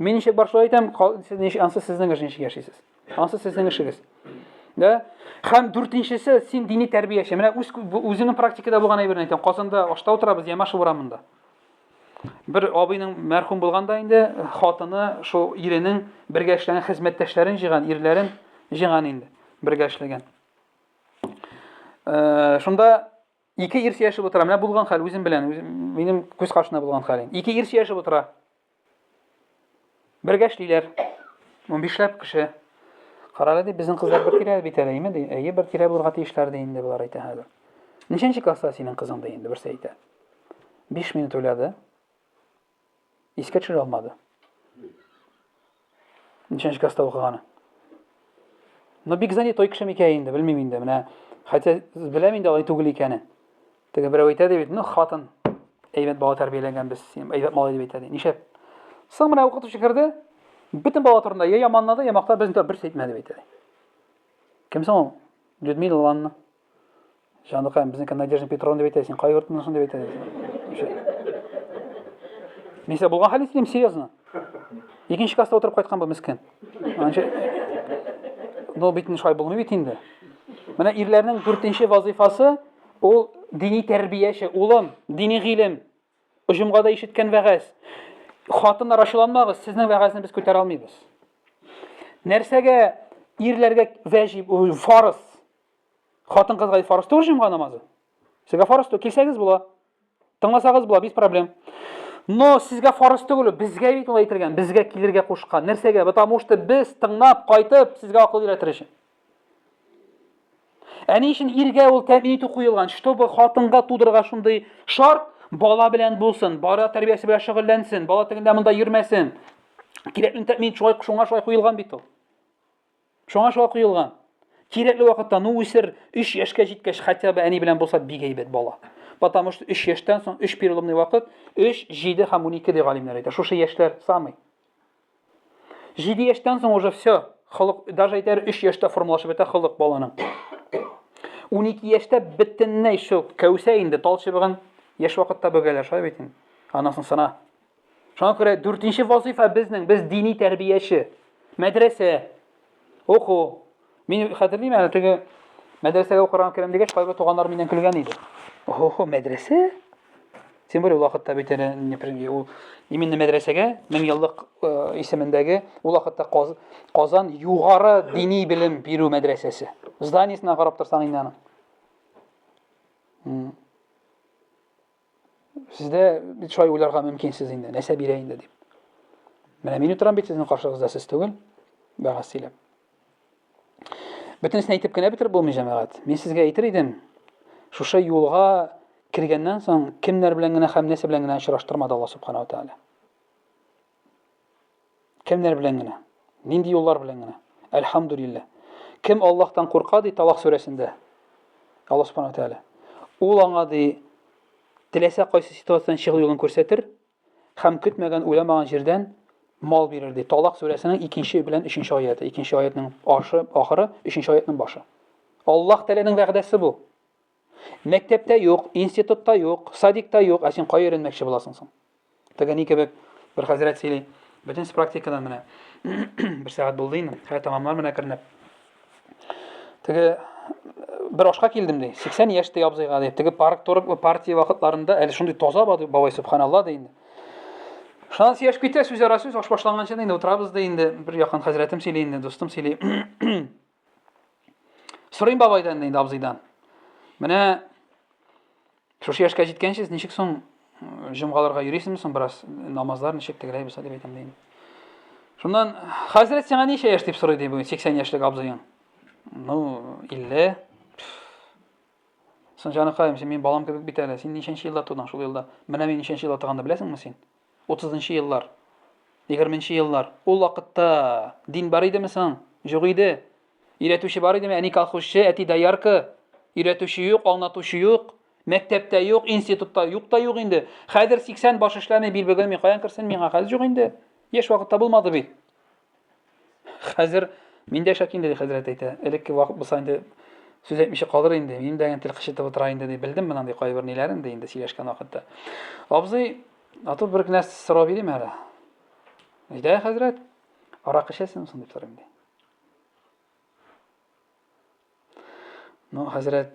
Speaker 2: мин ничек бар шулай әйтәм, сез ничек, ансы сезнең эш ничек яшисез. Ансы сезнең эшегез. Да? Һәм дүртенчесе, син дини тәрбияче. Менә үз үземнең практикада булган әйберне әйтәм. Казанда ашта утырабыз, Ямашев урамында. Бер абыйның мәрхүм булганда инде хатыны шул иренең бергә эшләгән хезмәттәшләрен җыйган, ирләрен җыйган инде, бергә эшләгән. Э, шунда ике ир сөйләшеп утыра. Менә булган хәл үзем белән, үзем, минем күз каршында булган хәл. Ике ир сөйләшеп утыра. Бергә эшлиләр. 15ләп кеше. Карале ди, безнең кызлар бер тирә бит әле, әйме ди. Әйе, бер тирә булырга тиешләр ди инде болар әйтә хәзер. Ничәнче класста синең кызың ди инде, берсе әйтә. 5 минут уйлады. Искә төшерә алмады. Ничәнче класста укыганы. Но бик занятой кеше микән инде, белмим инде. Менә хотя беләм инде алай түгел икәнен. Теге берәү әйтә ди бит, ну хатын әйбәт бала тәрбияләгән без, әйбәт малай дип әйтә ди. Нишләп? Соң менә укытучы керде, бөтен бала турында я яманлады, я мактады, безнең турында берсе әйтмәде дип әйтә ди. Кем соң ул? Людмила Ивановна. Җаныкаем, безнеке Надежда Петровна дип әйтә, син кай йортыннан дип әйтә. Мин сиңа булган хәлне сөйлим, серьезно. Икенче класста утырып кайткан бу мескен. Анча Ну бит шулай булмый бит инде. Менә ирләрнең дүртенче вазифасы ул дини тәрбияче, улым, дини гыйлем. Җомгада ишеткән вәгазь. Хатыннар ачуланмагыз, сезнең вәгазьне без күтәрә алмыйбыз. Нәрсәгә ирләргә вәҗиб, фарыз? Хатын-кызга фарыз түгел җомга намазы. Сезгә фарыз түгел, килсәгез була. Тыңласагыз була, без проблем. Но сезгә фарыз түгел, безгә бит ул әйтелгән, безгә килергә кушкан. Нәрсәгә? Потому что без тыңлап, кайтып, сезгә акыл өйрәтер өчен. Ә ни өчен иргә ул тәэмин итү куелган? Чтобы хатынга тудырырга шундый шарт, бала белән булсын, бала тәрбиясе белән шөгыльләнсен, бала тегендә монда йөрмәсен. Кирәкле тәэмин шулай шуңа шулай куелган бит ул. Шуңа шулай куелган. Кирәкле вакытта, ну үсер, 3 яшькә җиткәч, хотя бы әни белән булса бик әйбәт бала. Потому что 3 яшьтән соң 3 переломный вакыт, 3, 7 һәм 12 ди галимнәр әйтә. Шушы яшьләр самый. 7 яшьтән соң уже все, холык, даже әйтәр 3 яшьтә формалашып бетә холык баланың. 12 яшьтә бөтенләй шул кәүсә инде тал чыбыгын яшь вакытта бөгәләр, шулай бит инде. Аннан соң сына. Шуңа күрә дүртенче вазифа безнең, без дини тәрбияче. Мәдрәсә, уку. Мин хәтерлим әле теге мәдрәсәгә укырга керәм дигәч, кайбер туганнар миннән көлгән иде. Охо, мәдрәсә? Тем более ул вакытта бит әле, например, ул именно мәдрәсәгә мең еллык э, исемендәге ул вакытта Казан югары дини белем бирү мәдрәсәсе. Зданиесенә карап торсаң инде аның. Сездә бит шулай уйларга мөмкинсез инде, нәрсә бирә инде дип. Менә мин утырам бит сезнең каршыгызда, сез түгел. Бәгаз сөйләп. Бөтенесен әйтеп кенә бетереп булмый, җәмәгать. Мин сезгә әйтер идем. Шушы юлга кергәннән соң кемнәр белән генә һәм нәрсә белән генә очраштырмады Аллаһ субхана ва тааля. Кемнәр белән генә? Нинди юллар белән генә? Әлхәмдүлилләһ. Кем Аллаһтан курка ди Талак сүрәсендә. Аллаһ субхана ва тааля. Ул аңа ди теләсә кайсы ситуациядән чыгу юлын күрсәтер һәм көтмәгән, уйламаган җирдән мал бирер ди. Талак сүрәсенең икенче белән өченче аяты. Икенче аятның ашы, ахыры, өченче аятның башы. Аллаһ Тәгаләнең вәгъдәсе бу. Мәктәптә юк, институтта юк, садикта юк, ә син кая өйрәнмәкче буласың соң? Теге ни кебек бер хәзрәт сөйли. Бөтен практикадан менә бер сәгать булды инде. Хәзер тәмамлар менә әкренләп. Теге бер ашка килдем ди. 80 яшь ди абзыйга ди. Теге парк торып партия вакытларында әле шундый таза бабай субханалла ди инде. Шуннан сөйләшеп китә, сүз ара сүз, аш башланганчы инде утырабыз ди инде. Бер якын хәзрәтем сөйли инде, дустым сөйли. Сорыйм бабайдан инде абзыйдан. Менә шушы яшькә җиткәнче ничек соң җомгаларга йөрисеңме соң бераз намазлар ничек тегеләй булса дип әйтәм дим. Шуннан хәзрәт сиңа ничә яшь дип сорый ди бу 80 яшьлек абзыең. Ну, 50. Соң җаныкаем, син минем балам кебек бит әле. Син ничәнче елда тудың шул елда? Менә мин ничәнче елда туганны беләсеңме син? 30 еллар. 20 еллар. Ул вакытта дин бар идеме соң? Юк иде. Өйрәтүче бар идеме? Әни колхозчы, әти доярка. Өйрәтүче юк, аңлатучы юк. Мәктәптә юк, институтта юк та юк инде. Хәзер 80 баш эшләми, бил бөгелми, каян керсен миңа? Хәзер юк инде. Яшь вакытта булмады бит. Хәзер мин дә шәк инде, хәзрәт әйтә. Элекке вакыт булса инде сүз әйтмичә калыр инде. Мин дә тел кычытып утыра инде ди. Белдем моның ди кайбер ниләрен ди инде сөйләшкән вакытта. Абзый, ату бер генә сорау бирим әле. Әйдә, хәзрәт, аракы эчәсеңме соң дип сорыйм ди. Ну, хәзрәт,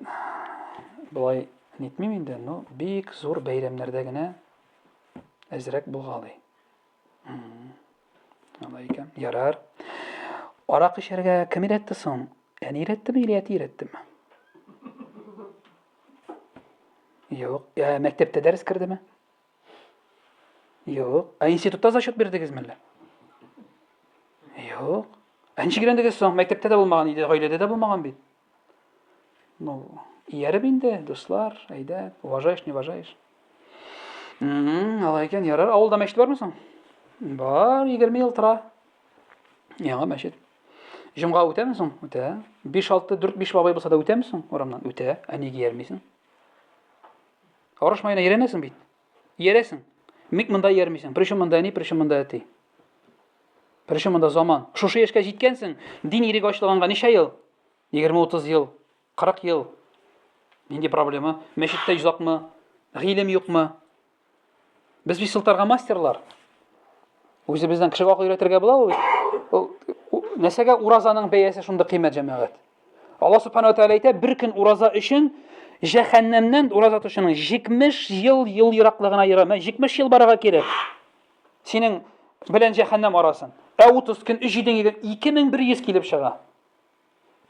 Speaker 2: болай нитмим инде, ну, бик зур бәйрәмнәрдә генә әзрәк булгалый. Алай икән. Ярар. Арак эчәргә кем өйрәтте соң? Әни өйрәттеме или әти өйрәттеме? Юк. Ә мәктәптә дәрес кердеме? Юк. Ә институтта зачет бирдегезме әллә? Юк. Ә ничек өйрәндегез соң? Мәктәптә дә булмаган иде, гаиләдә дә булмаган бит. Ну, ияреп инде, дуслар, әйдә, уважаешь, не уважаешь. Алай икән, ярар. Авылда мәчет бармы соң? Бар, 20 ел тора. Яңа мәчет. Җомга үтәме соң? Үтә. 5, 6, 4, 5 бабай булса да үтәме соң урамнан? Үтә. Ә нигә иярмисең? Арыш маена иярәнәсең бит. Иярәсең. Ник монда иярмисең? Причем монда әни, причем монда әти? Причем монда заман? Шушы яшькә җиткәнсең, дин иреге ачылганга ничә ел? 20-30 ел, 40 ел. Нинди проблема? Мәчеттә йозакмы? Гыйлем юкмы? Без бит сылтарга мастерлар. Үзебездән кешегә акыл өйрәтергә була ул. Нәрсәгә уразаның бәясе шундый кыйммәт җәмәгать? Алла субхана ва тәгалә әйтә, бер көн ураза өчен җәһәннәмнән ураза тотучының 70 ел ел ераклыгына ера. 70 ел барырга кирәк. Синең белән җәһәннәм арасын. Ә 30 көн 3 7 2100 килеп чыга.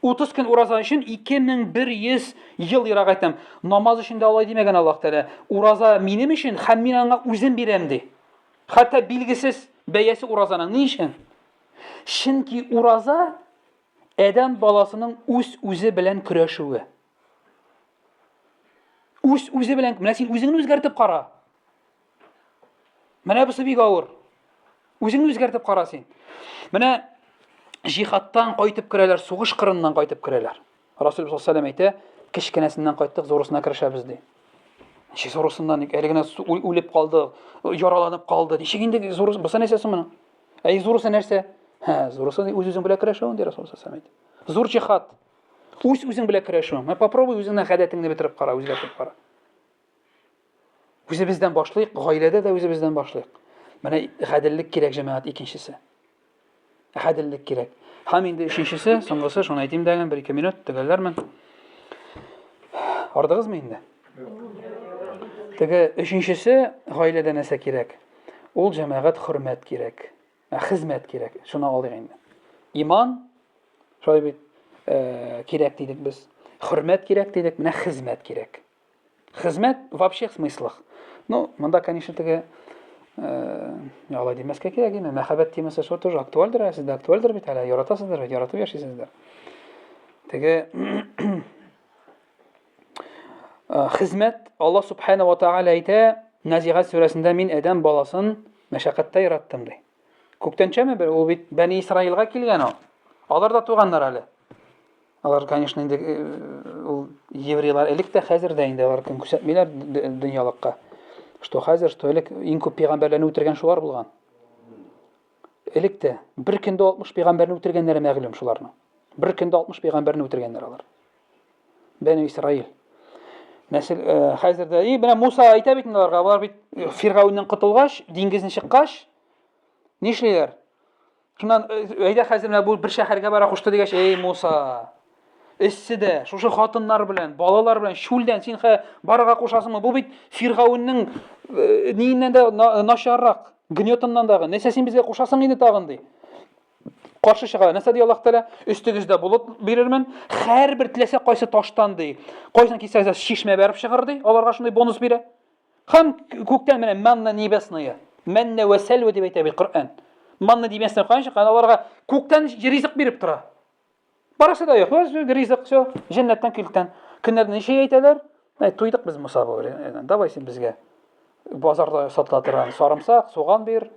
Speaker 2: 30 көн ураза өчен 2100 ел ерак әйтәм. Намаз өчен дә алай димәгән Аллаһ Тәгалә. Ураза минем өчен һәм мин аңа үзем бирәм ди. Хәтта билгесез бәясе уразаның ни өчен? Чөнки ураза Адәм баласының үз-үзе белән көрәшүе. Үз-үзе белән, менә син үзеңне үзгәртеп кара. Менә бусы бик авыр. Үзеңне үзгәртеп кара син. Менә җихадтан кайтып керәләр, сугыш кырыннан кайтып керәләр. Расул саллаллаху әйтә, кечкенәсеннән кайттык, зурысына керешәбез ди. Ничек зурысыннан? Әле генә үлеп калды, яраланып калды. Ничек инде зурысы? Бусы нәрсә соң моның? Әй, зурысы нәрсә? Һә, зурысы үз-үзең белән көрәшү, ди Расул саллаллаху алейһи Зур җихад. Үз-үзең белән көрәшү. Менә попробуй үзеңнең гадәтеңне бетереп кара, үзгәртеп кара. Үзебездән башлыйк, гаиләдә дә үзебездән башлыйк. Менә гаделлек кирәк, җәмәгать, икенчесе. Гаделлек кирәк. Һәм инде өченчесе, соңгысы, шуны әйтим дәген, бер-ике минут төгәлләрмен. Ардыгызмы инде? Теге өченчесе гаиләдә нәрсә кирәк? Ул җәмәгать хөрмәт кирәк, ә, хезмәт кирәк. Шуны алыйк инде. Иман, шулай бит, э, кирәк дидек без. Хөрмәт кирәк дидек, менә хезмәт кирәк. Хезмәт во всех смыслах. Ну, монда, конечно, теге э, алай димәскә кирәк инде. Мәхәббәт темасы шул тоже актуальдер, ә сездә актуальдер бит әле, яратасыздыр бит, яратып яшисездер. Теге Хезмәт Алла субхана ва тааля әйтә, Назигат сүрәсендә мин адәм баласын мәшәкатьтә яраттым ди. Күктәнчәме бер ул бит Бәни Исраилгә килгән ул. Алар да туганнар әле. Алар, конечно, инде ул еврейлар элек тә, хәзер дә инде алар көн күрсәтмиләр дөньялыкка. Что хәзер, что элек иң күп пәйгамбәрләрне үтергән шулар булган. Элек тә бер көндә 60 пәйгамбәрне үтергәннәре мәгълүм шуларның. Бер көндә 60 пәйгамбәрне үтергәннәр алар. Бәни Исраил. Нәсел э, хәзер дә и менә Муса әйтә бит инде аларга, алар бит Фиргавеннән котылгач, диңгезне чыккач, нишлиләр? Шуннан э, әйдә хәзер менә бу бер шәһәргә бара кушты дигәч, эй Муса, эсседә, шушы хатыннар белән, балалар белән чүлдән син хә барырга кушасыңмы? Бу бит Фиргавеннең э, ниеннән дә начаррак, гнетыннан дагы. Нәрсә син безгә кушасың инде тагын ди. Каршы чыга. Нәрсә ди Аллаһ Тәгалә? Өстегездә болыт бирермен. Һәрбер теләсә кайсы таштан ди. Кайсын кисәгез чишмә бәреп чыгыр ди. Аларга шундый бонус бирә. Һәм күктән менә манна небесная. Манна вә сәлвә дип әйтә бит Коръән. Манна небесная каян чыккан? Аларга күктән ризык биреп тора. Барысы да юк. Ризык, все, җәннәттән килтән. Көннәрдә ничә әйтәләр? Әй, туйдык без Муса бу. Давай син безгә базарда сатыла торган сарымсак, суган бир.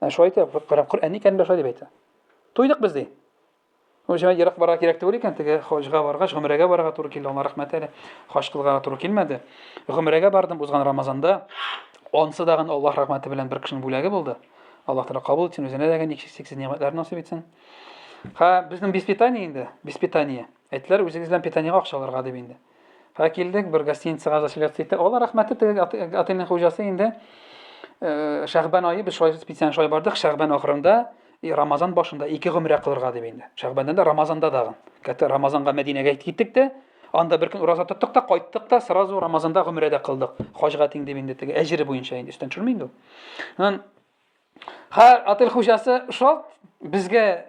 Speaker 2: Ә шулай әйтә, Коръән икән дә шулай дип әйтә. Туйдык без ди. Ул җай ерак барырга кирәк түгел икән, теге хаҗга баргач, гомрәгә барырга туры килде, Алла рәхмәт әле. Хаҗ кылырга туры килмәде. Гомрәгә бардым узган Рамазанда. Ансы дагын Аллаһ рәхмәте белән бер кешенең бүләге булды. Аллаһ Тәгалә кабул итсен, үзенә дә иксез-чиксез нигъмәтләр насыйп итсен. Ха, безнең без питание инде, без питание. Әйттеләр, үзегез белән питаниега акча алырга дип инде. Ха килдек, бер гостиницага заселяться иттек. Алла рәхмәте, теге отельнең хуҗасы инде э, Шәгъбән ае без шулай специально шулай бардык. Шәгъбән ахырында и Рамазан башында ике гомрә кылырга дип инде. Шәгъбәндән дә Рамазанда дагын. Хәтта Рамазанга Мәдинәгә киттек тә, анда бер көн ураза тоттык та, кайттык та, сразу Рамазанда гомрә дә кылдык. Хаҗга тиң дип инде теге әҗере буенча инде өстән төшерми инде ул. Аннан Ха, отель хуҗасы шалт безгә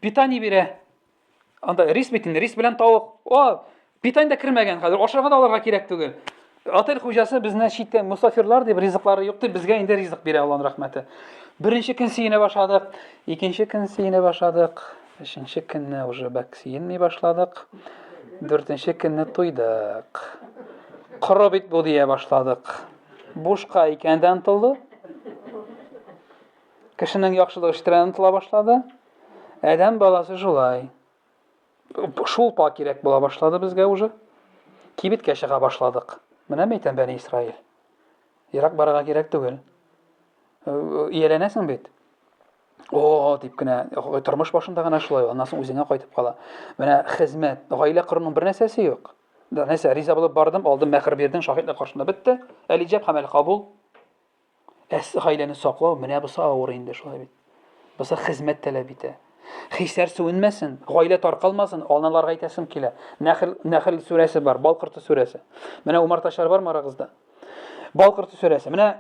Speaker 2: питание бирә. Анда рис бит инде, рис белән тавык. О, питание дә кермәгән хәзер, ашарга да алырга кирәк түгел. Отель хуҗасы безне читтә мусафирлар дип ризыклары юк дип безгә инде ризык бирә Аллаһның рәхмәте. Беренче көн сөенә башладык, икенче көн сөенә башладык, өченче көнне уже бәк сөенми башладык. Дүртенче көнне туйдык. Коры бит бу дия башладык. Бушка икән дә ынтылды. Кешенең яхшылык эштерә ынтыла башлады. Адәм баласы шулай. Шулпа кирәк була башлады безгә уже. Кибеткә чыга башладык. Менә мәйтәм Бәни Исраил. Ерак барырга кирәк түгел. Ияләнәсең бит. О, дип кенә, тормыш башында гына шулай, аннан соң үзеңә кайтып кала. Менә хезмәт, гаилә коруның бер нәрсәсе юк. Да, нәрсә, риза булып бардым, алдым, мәхер бирдең, шаһитлар каршында бетте. Әлиҗәп һәм әл-кабул. Ә гаиләне саклау, менә бусы авыр инде шулай бит. Бусы хезмәт таләп итә. Хисләр сүнмәсен, гаилә таркалмасын, аналарга әйтәсем килә. Нәхел, Нәхел сүрәсе бар, бал корты сүрәсе. Менә умартачылар бармы арагызда? Бал корты сүрәсе. Менә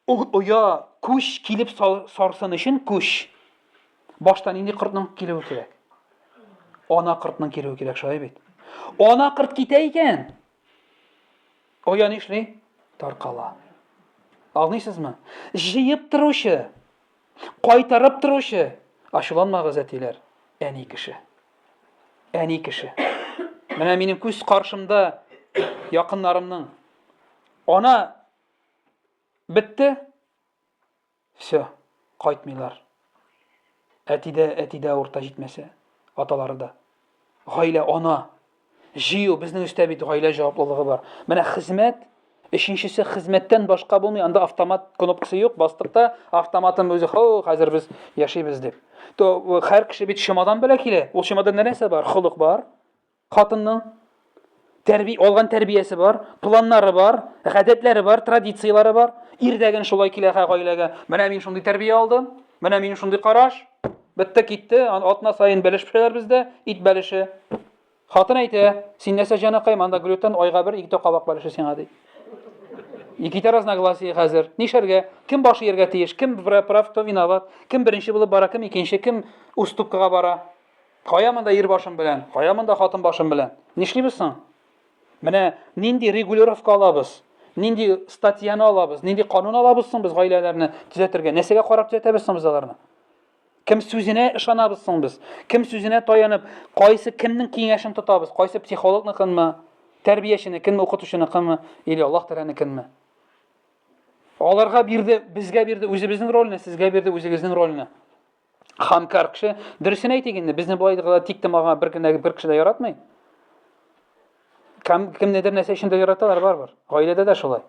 Speaker 2: оя күч килеп сарсын өчен күч. Башта нинди кортның килүе кирәк? Ана кортның килүе кирәк, шулай бит. Ана корт китә икән, оя нишли? Таркала. Аңлыйсызмы? Җыеп торучы, кайтарып торучы, ачуланмагыз, әтиләр, әни кеше. Әни кеше. Менә минем күз каршымда якыннарымның ана бетте, все, кайтмыйлар. Әти дә, әти дә авырта җитмәсә, аталары да. Гаилә, ана. Җыю, безнең өстә бит гаилә җаваплылыгы бар. Менә хезмәт, өченчесе хезмәттән башка булмый, анда автомат кнопкасы юк, бастык та автоматын үзе, хо, хәзер без яшибез дип. То һәр кеше бит чемодан белән килә. Ул чемоданда нәрсә бар? Холык бар. Хатынның тәрби алган тәрбиясе бар, планнары бар, гадәтләре бар, традицияләре бар. Ирдәген шулай килә гаиләгә. Менә мин шундый тәрбия алдым, менә минем шундый караш. Бетте китте, атна саен бәлеш пешерәләр бездә, ит бәлеше. Хатын әйтә, син нәрсә җаныкай, монда глютен айга бер ике кабак бәлеше сиңа ди. И китә разногласие хәзер. Нишләргә? Кем баш ияргә тиеш? Кем прав, кто виноват? Кем беренче булып бара, кем икенче, кем уступкага бара? Кая монда ир башым белән, кая монда хатын башым белән? Нишлибез соң? Менә нинди регулировка алабыз? Нинди статьяны алабыз? Нинди канун алабыз соң без гаиләләрне төзәтергә? Нәрсәгә карап төзәтәбез соң без аларны? Кем сүзенә ышанабыз соң без? Кем сүзенә таянып, кайсы кемнең киңәшен тотабыз? Кайсы психологныкынмы? Тәрбияченекенме, укытучыныкынмы, или Аллаһ Тәгаләнекенме? Аларга бирде, безгә бирде үзебезнең рольне, сезгә бирде үзегезнең рольне. Хамкар кеше, дөресен әйтик инде, безне болай да тик томага бер кенә бер кеше дә яратмый. Кем кемнедер нәрсә өчен дә яраталар барыбер. Гаиләдә дә шулай.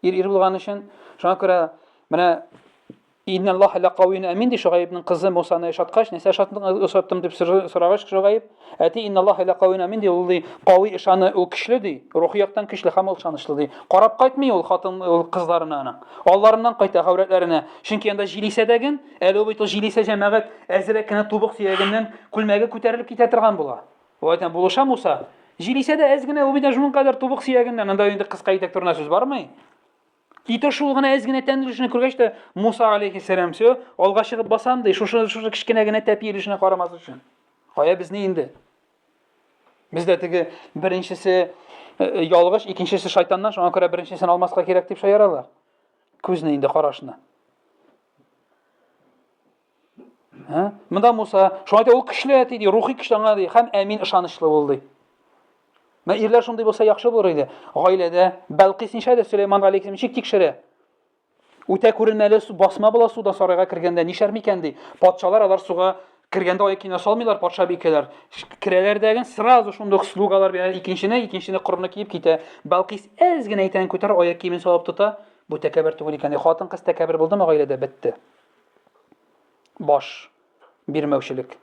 Speaker 2: Ир ир булган өчен, шуңа күрә менә Инналлаһа ләкавин амин ди Шугаибның кызы Мусаны ошаткач, нәрсә ошаттың, ошаттым дип сорагач Шугаиб, әти инналлаһа ләкавин амин ди, ул ди, кави ышаны, ул көчле ди, рухи яктан көчле һәм ул ышанычлы ди. Карап кайтмый ул хатын, ул кызларына аның. Алларыннан кайта гаурәтләренә. Чөнки анда җил исә дәген, әле ул бит ул җил исә җәмәгать әзрәк кенә тубык сөягеннән күлмәге күтәрелеп китә торган була. Ул әйтә, булыша Муса. Җил исә дә әз генә, ул бит шуның кадәр тубык сөягеннән, анда инде кыска итәк турында сүз бармый. И то шул гына әз генә тән өлешенә күргәч тә, Муса алейхиссәлам все, алга чыгып басам ди, шушы шушы кечкенә генә тәпи өлешенә карамас өчен. Кая безне инде? Бездә теге беренчесе э, э, ялгыш, икенчесе шайтаннан, шуңа күрә беренчесен алмаска кирәк дип шаяралар. Күзне инде карашны. Ә? Монда Муса, шуңа әйтә, ул көчле әти ди, рухи көчле аңа ди, һәм әмин ышанычлы бул ди. Менә ирләр шундый булса яхшы булыр иде. Гаиләдә Бәлкис ничә дә Сөләйман галәйһиссәлам ничек тикшерә? Үтә күренмәле басма була суда сарайга кергәндә нишләр микән ди. Патшалар алар суга кергәндә аяк киемнәр салмыйлар, патша бикәләр. Керәләр дәген сразу шундук слугалар белән икенчене, икенчене корны киеп китә. Бәлкис әз генә итәген күтәрә, аяк киемен салып тота. Бу тәкәббер түгел икән. Хатын-кыз тәкәббер булдымы гаиләдә бетте. Баш бирмәүчелек.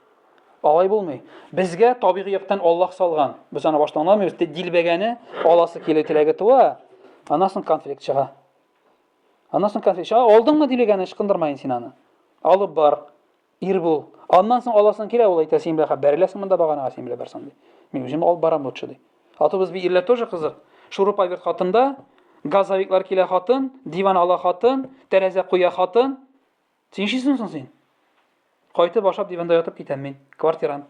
Speaker 2: Алай булмый. Безгә табигый яктан Аллаһ салган. Без аны башта аңламыйбыз. Дилбегәне аласы килә теләге туа. Аннан соң конфликт чыга. Аннан соң конфликт чыга. Алдыңмы дилбегәне, ычкындырма инде син аны. Алып бар. Ир бул. Аннан соң аласың килә, ул әйтә, син белән бәреләсең монда баганага, син белән барсаң ди. Мин үзем алып барам лучше ди. А то без бит ирләр тоже кызык. Шуруповерт хатында, газовиклар килә хатын, диван ала хатын, тәрәзә куя хатын. Син нишлисең соң син? Кайтып ашап диванда ятып китәм мин, квартирант.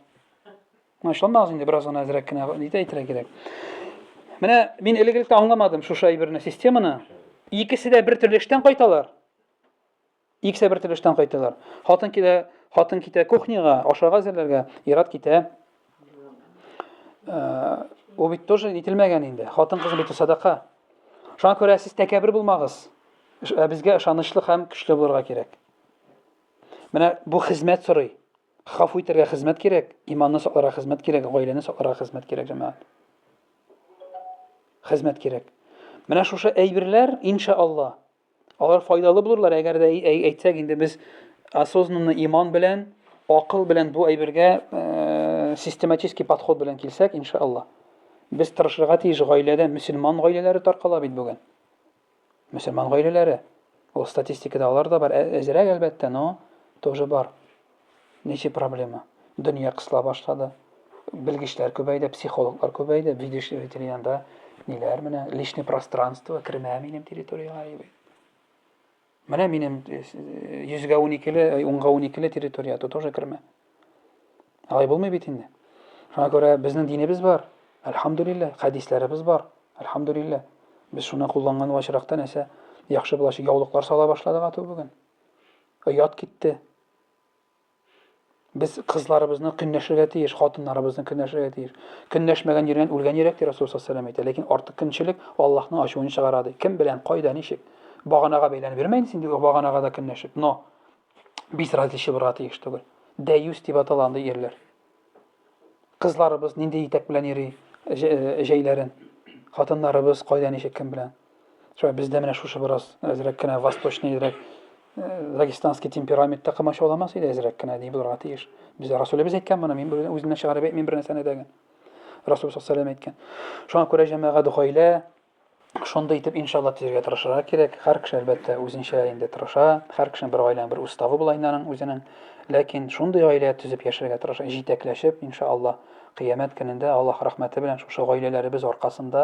Speaker 2: Ачламагыз инде бераз гына әзрәк кенә нитә әйтергә кирәк. Менә мин элек-электә аңламадым шушы әйберне, системаны. Икесе дә бер төрле эштән кайталар. Икесе бер төрле эштән кайталар. Хатын килә, хатын китә кухняга, ашарга әзерләргә, ир-ат китә. Э, ул бит тоже нителмәгән инде. Хатын-кыз бит садака. Шуңа күрә сез тәкәббер булмагыз. Ә безгә ышанычлы һәм көчле булырга кирәк. Менә бу хезмәт сорый. Гафу итәргә хезмәт кирәк, иманны сакларга хезмәт кирәк, гаиләне сакларга хезмәт кирәк, җәмәгать. Хезмәт кирәк. Менә шушы әйберләр, иншалла, алар файдалы булырлар, әгәр дә әйтсәк инде без осознанно иман белән, акыл белән бу әйбергә э, систематический подход белән килсәк, иншалла. Без тырышырга тиеш, гаиләдә мөселман гаиләләре таркала бит бүген. Мөселман гаиләләре. Ул статистикада алар да бар. Әзрәк, әлбәттә, но тоже бар. Ничә проблема? Дөнья кысыла башлады. Белгечләр күбәйде, психологлар күбәйде. Видишь, ветеринарда ниләр менә личный пространство кермә минем территориягә. Менә минем 100-гә 12-ле, 10-га 12-ле территория, то тоже кермә. Алай булмый бит инде. Шуңа күрә безнең динебез бар. Әлхәмдүлилләһ, хәдисләребез бар. Әлхәмдүлилләһ. Без шуны кулланган очракта нәрсә яхшы булачак. Яулыклар сала башладык ату бүген. Оят китте. Без кызларыбызны көнләшергә тиеш, хатыннарыбызны көнләшергә тиеш. Көнләшмәгән йөргән үлгән йөрәк ди Расул саллаллаху әйтә. Ләкин артык көнчелек Аллаһның ачуын чыгара ди. Кем белән, кайда, ничек? Баганага бәйләнеп йөрмә инде син баганага да көнләшеп. Но безразличие булырга тиеш түгел. Дәюс дип атала андый ирләр. Кызларыбыз нинди итәк белән йөри э, җәйләрен? Хатыннарыбыз кайда ничек кем белән? Шулай бездә менә шушы бераз әзрәк кенә восточныйрак э, дагестанский темперамент та комачауламас иде әзрәк кенә ни булырга тиеш. Бездә Расулебез әйткән моны, мин үземнән чыгарып әйтмим бер нәрсәне дә. Расул саллаллаху әйткән. Шуңа күрә җәмәгать гаилә Шундый итеп, иншалла, төзергә тырышырга кирәк. Һәр кеше, әлбәттә, үзенчә инде тырыша. Һәр кешенең бер гаиләнең бер уставы була инде аның үзенең. Ләкин шундый гаилә төзеп яшәргә тырыша, җитәкләшеп, иншалла, кыямәт көнендә Аллаһ рәхмәте белән шушы гаиләләребез аркасында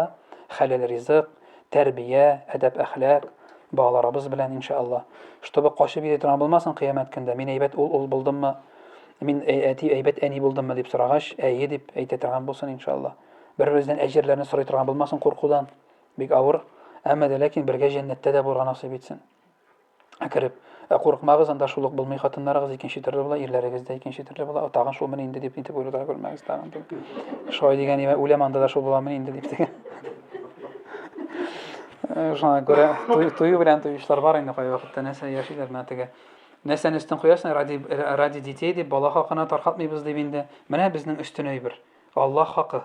Speaker 2: хәләл ризык, тәрбия, әдәп-әхлак балаларыбыз белән, иншалла. Чтобы качып йөри торган булмасын кыямәт көндә, мин әйбәт ул ул булдыммы, мин әти әйбәт әни булдыммы дип сорагач, әйе дип әйтә торган булсын, иншалла. Бер-беребездән әҗерләрне сорый торган булмасын куркудан. Бик авыр. Әмма дә ләкин бергә җәннәттә дә булырга насыйп итсен. Кереп. Ә курыкмагыз, анда шул ук булмый хатыннарыгыз икенче төрле була, ирләрегез дә икенче төрле була. Тагын шул мени инде дип нитеп уйларга күрмәгез тагын. Шулай дигән име, үләм анда да шул буламыни инде дип дигән. Шуңа күрә тую белән туючылар бар инде кайвакытта нәрсә яшиләр менә теге. Нәрсәне өстен куясың, ради, ради детей дип, бала хакына таркатмыйбыз дип инде. Менә безнең өстен әйбер. Аллаһ хакы.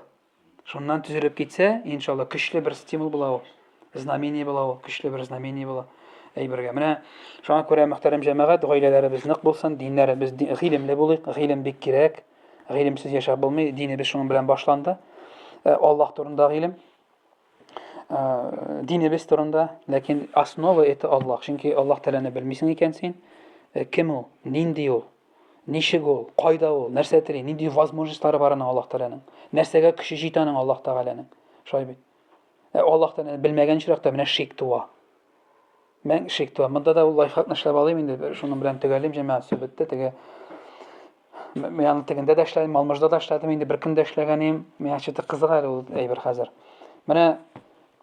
Speaker 2: Шуннан төзелеп китсә, иншалла, көчле бер стимул була ул. Знамение була ул, көчле бер знамение була әйбергә. Менә шуңа күрә, мөхтәрәм җәмәгать, гаиләләребез нык булсын, диннәребез гыйлемле булыйк, гыйлем бик кирәк. Гыйлемсез яшәп булмый, динебез шуның белән башланды. Э, Аллаһ турында гыйлем, э, динебез турында, ләкин основа это Аллаһ. Чөнки Аллаһ Тәгаләне белмисең икән син, э, кем ул, нинди ул, Ничек ул, кайда ул, нәрсә тели, нинди возможностьлары бар аның Аллаһ Тәгаләнең? Нәрсәгә көче җитә аның Аллаһ Тәгаләнең? Шулай бит. Ә Аллаһ Тәгаләне белмәгән очракта менә шик туа. Мәң шик туа. Монда да ул лайфхакны эшләп алыйм инде, шуның белән төгәллим, җәмәгать, сүз бетте. Теге мин аны тегендә дә эшләдем, Алмашда да эшләдем, инде бер көндә эшләгән идем. Миңа что-то кызык әле ул әйбер хәзер. Менә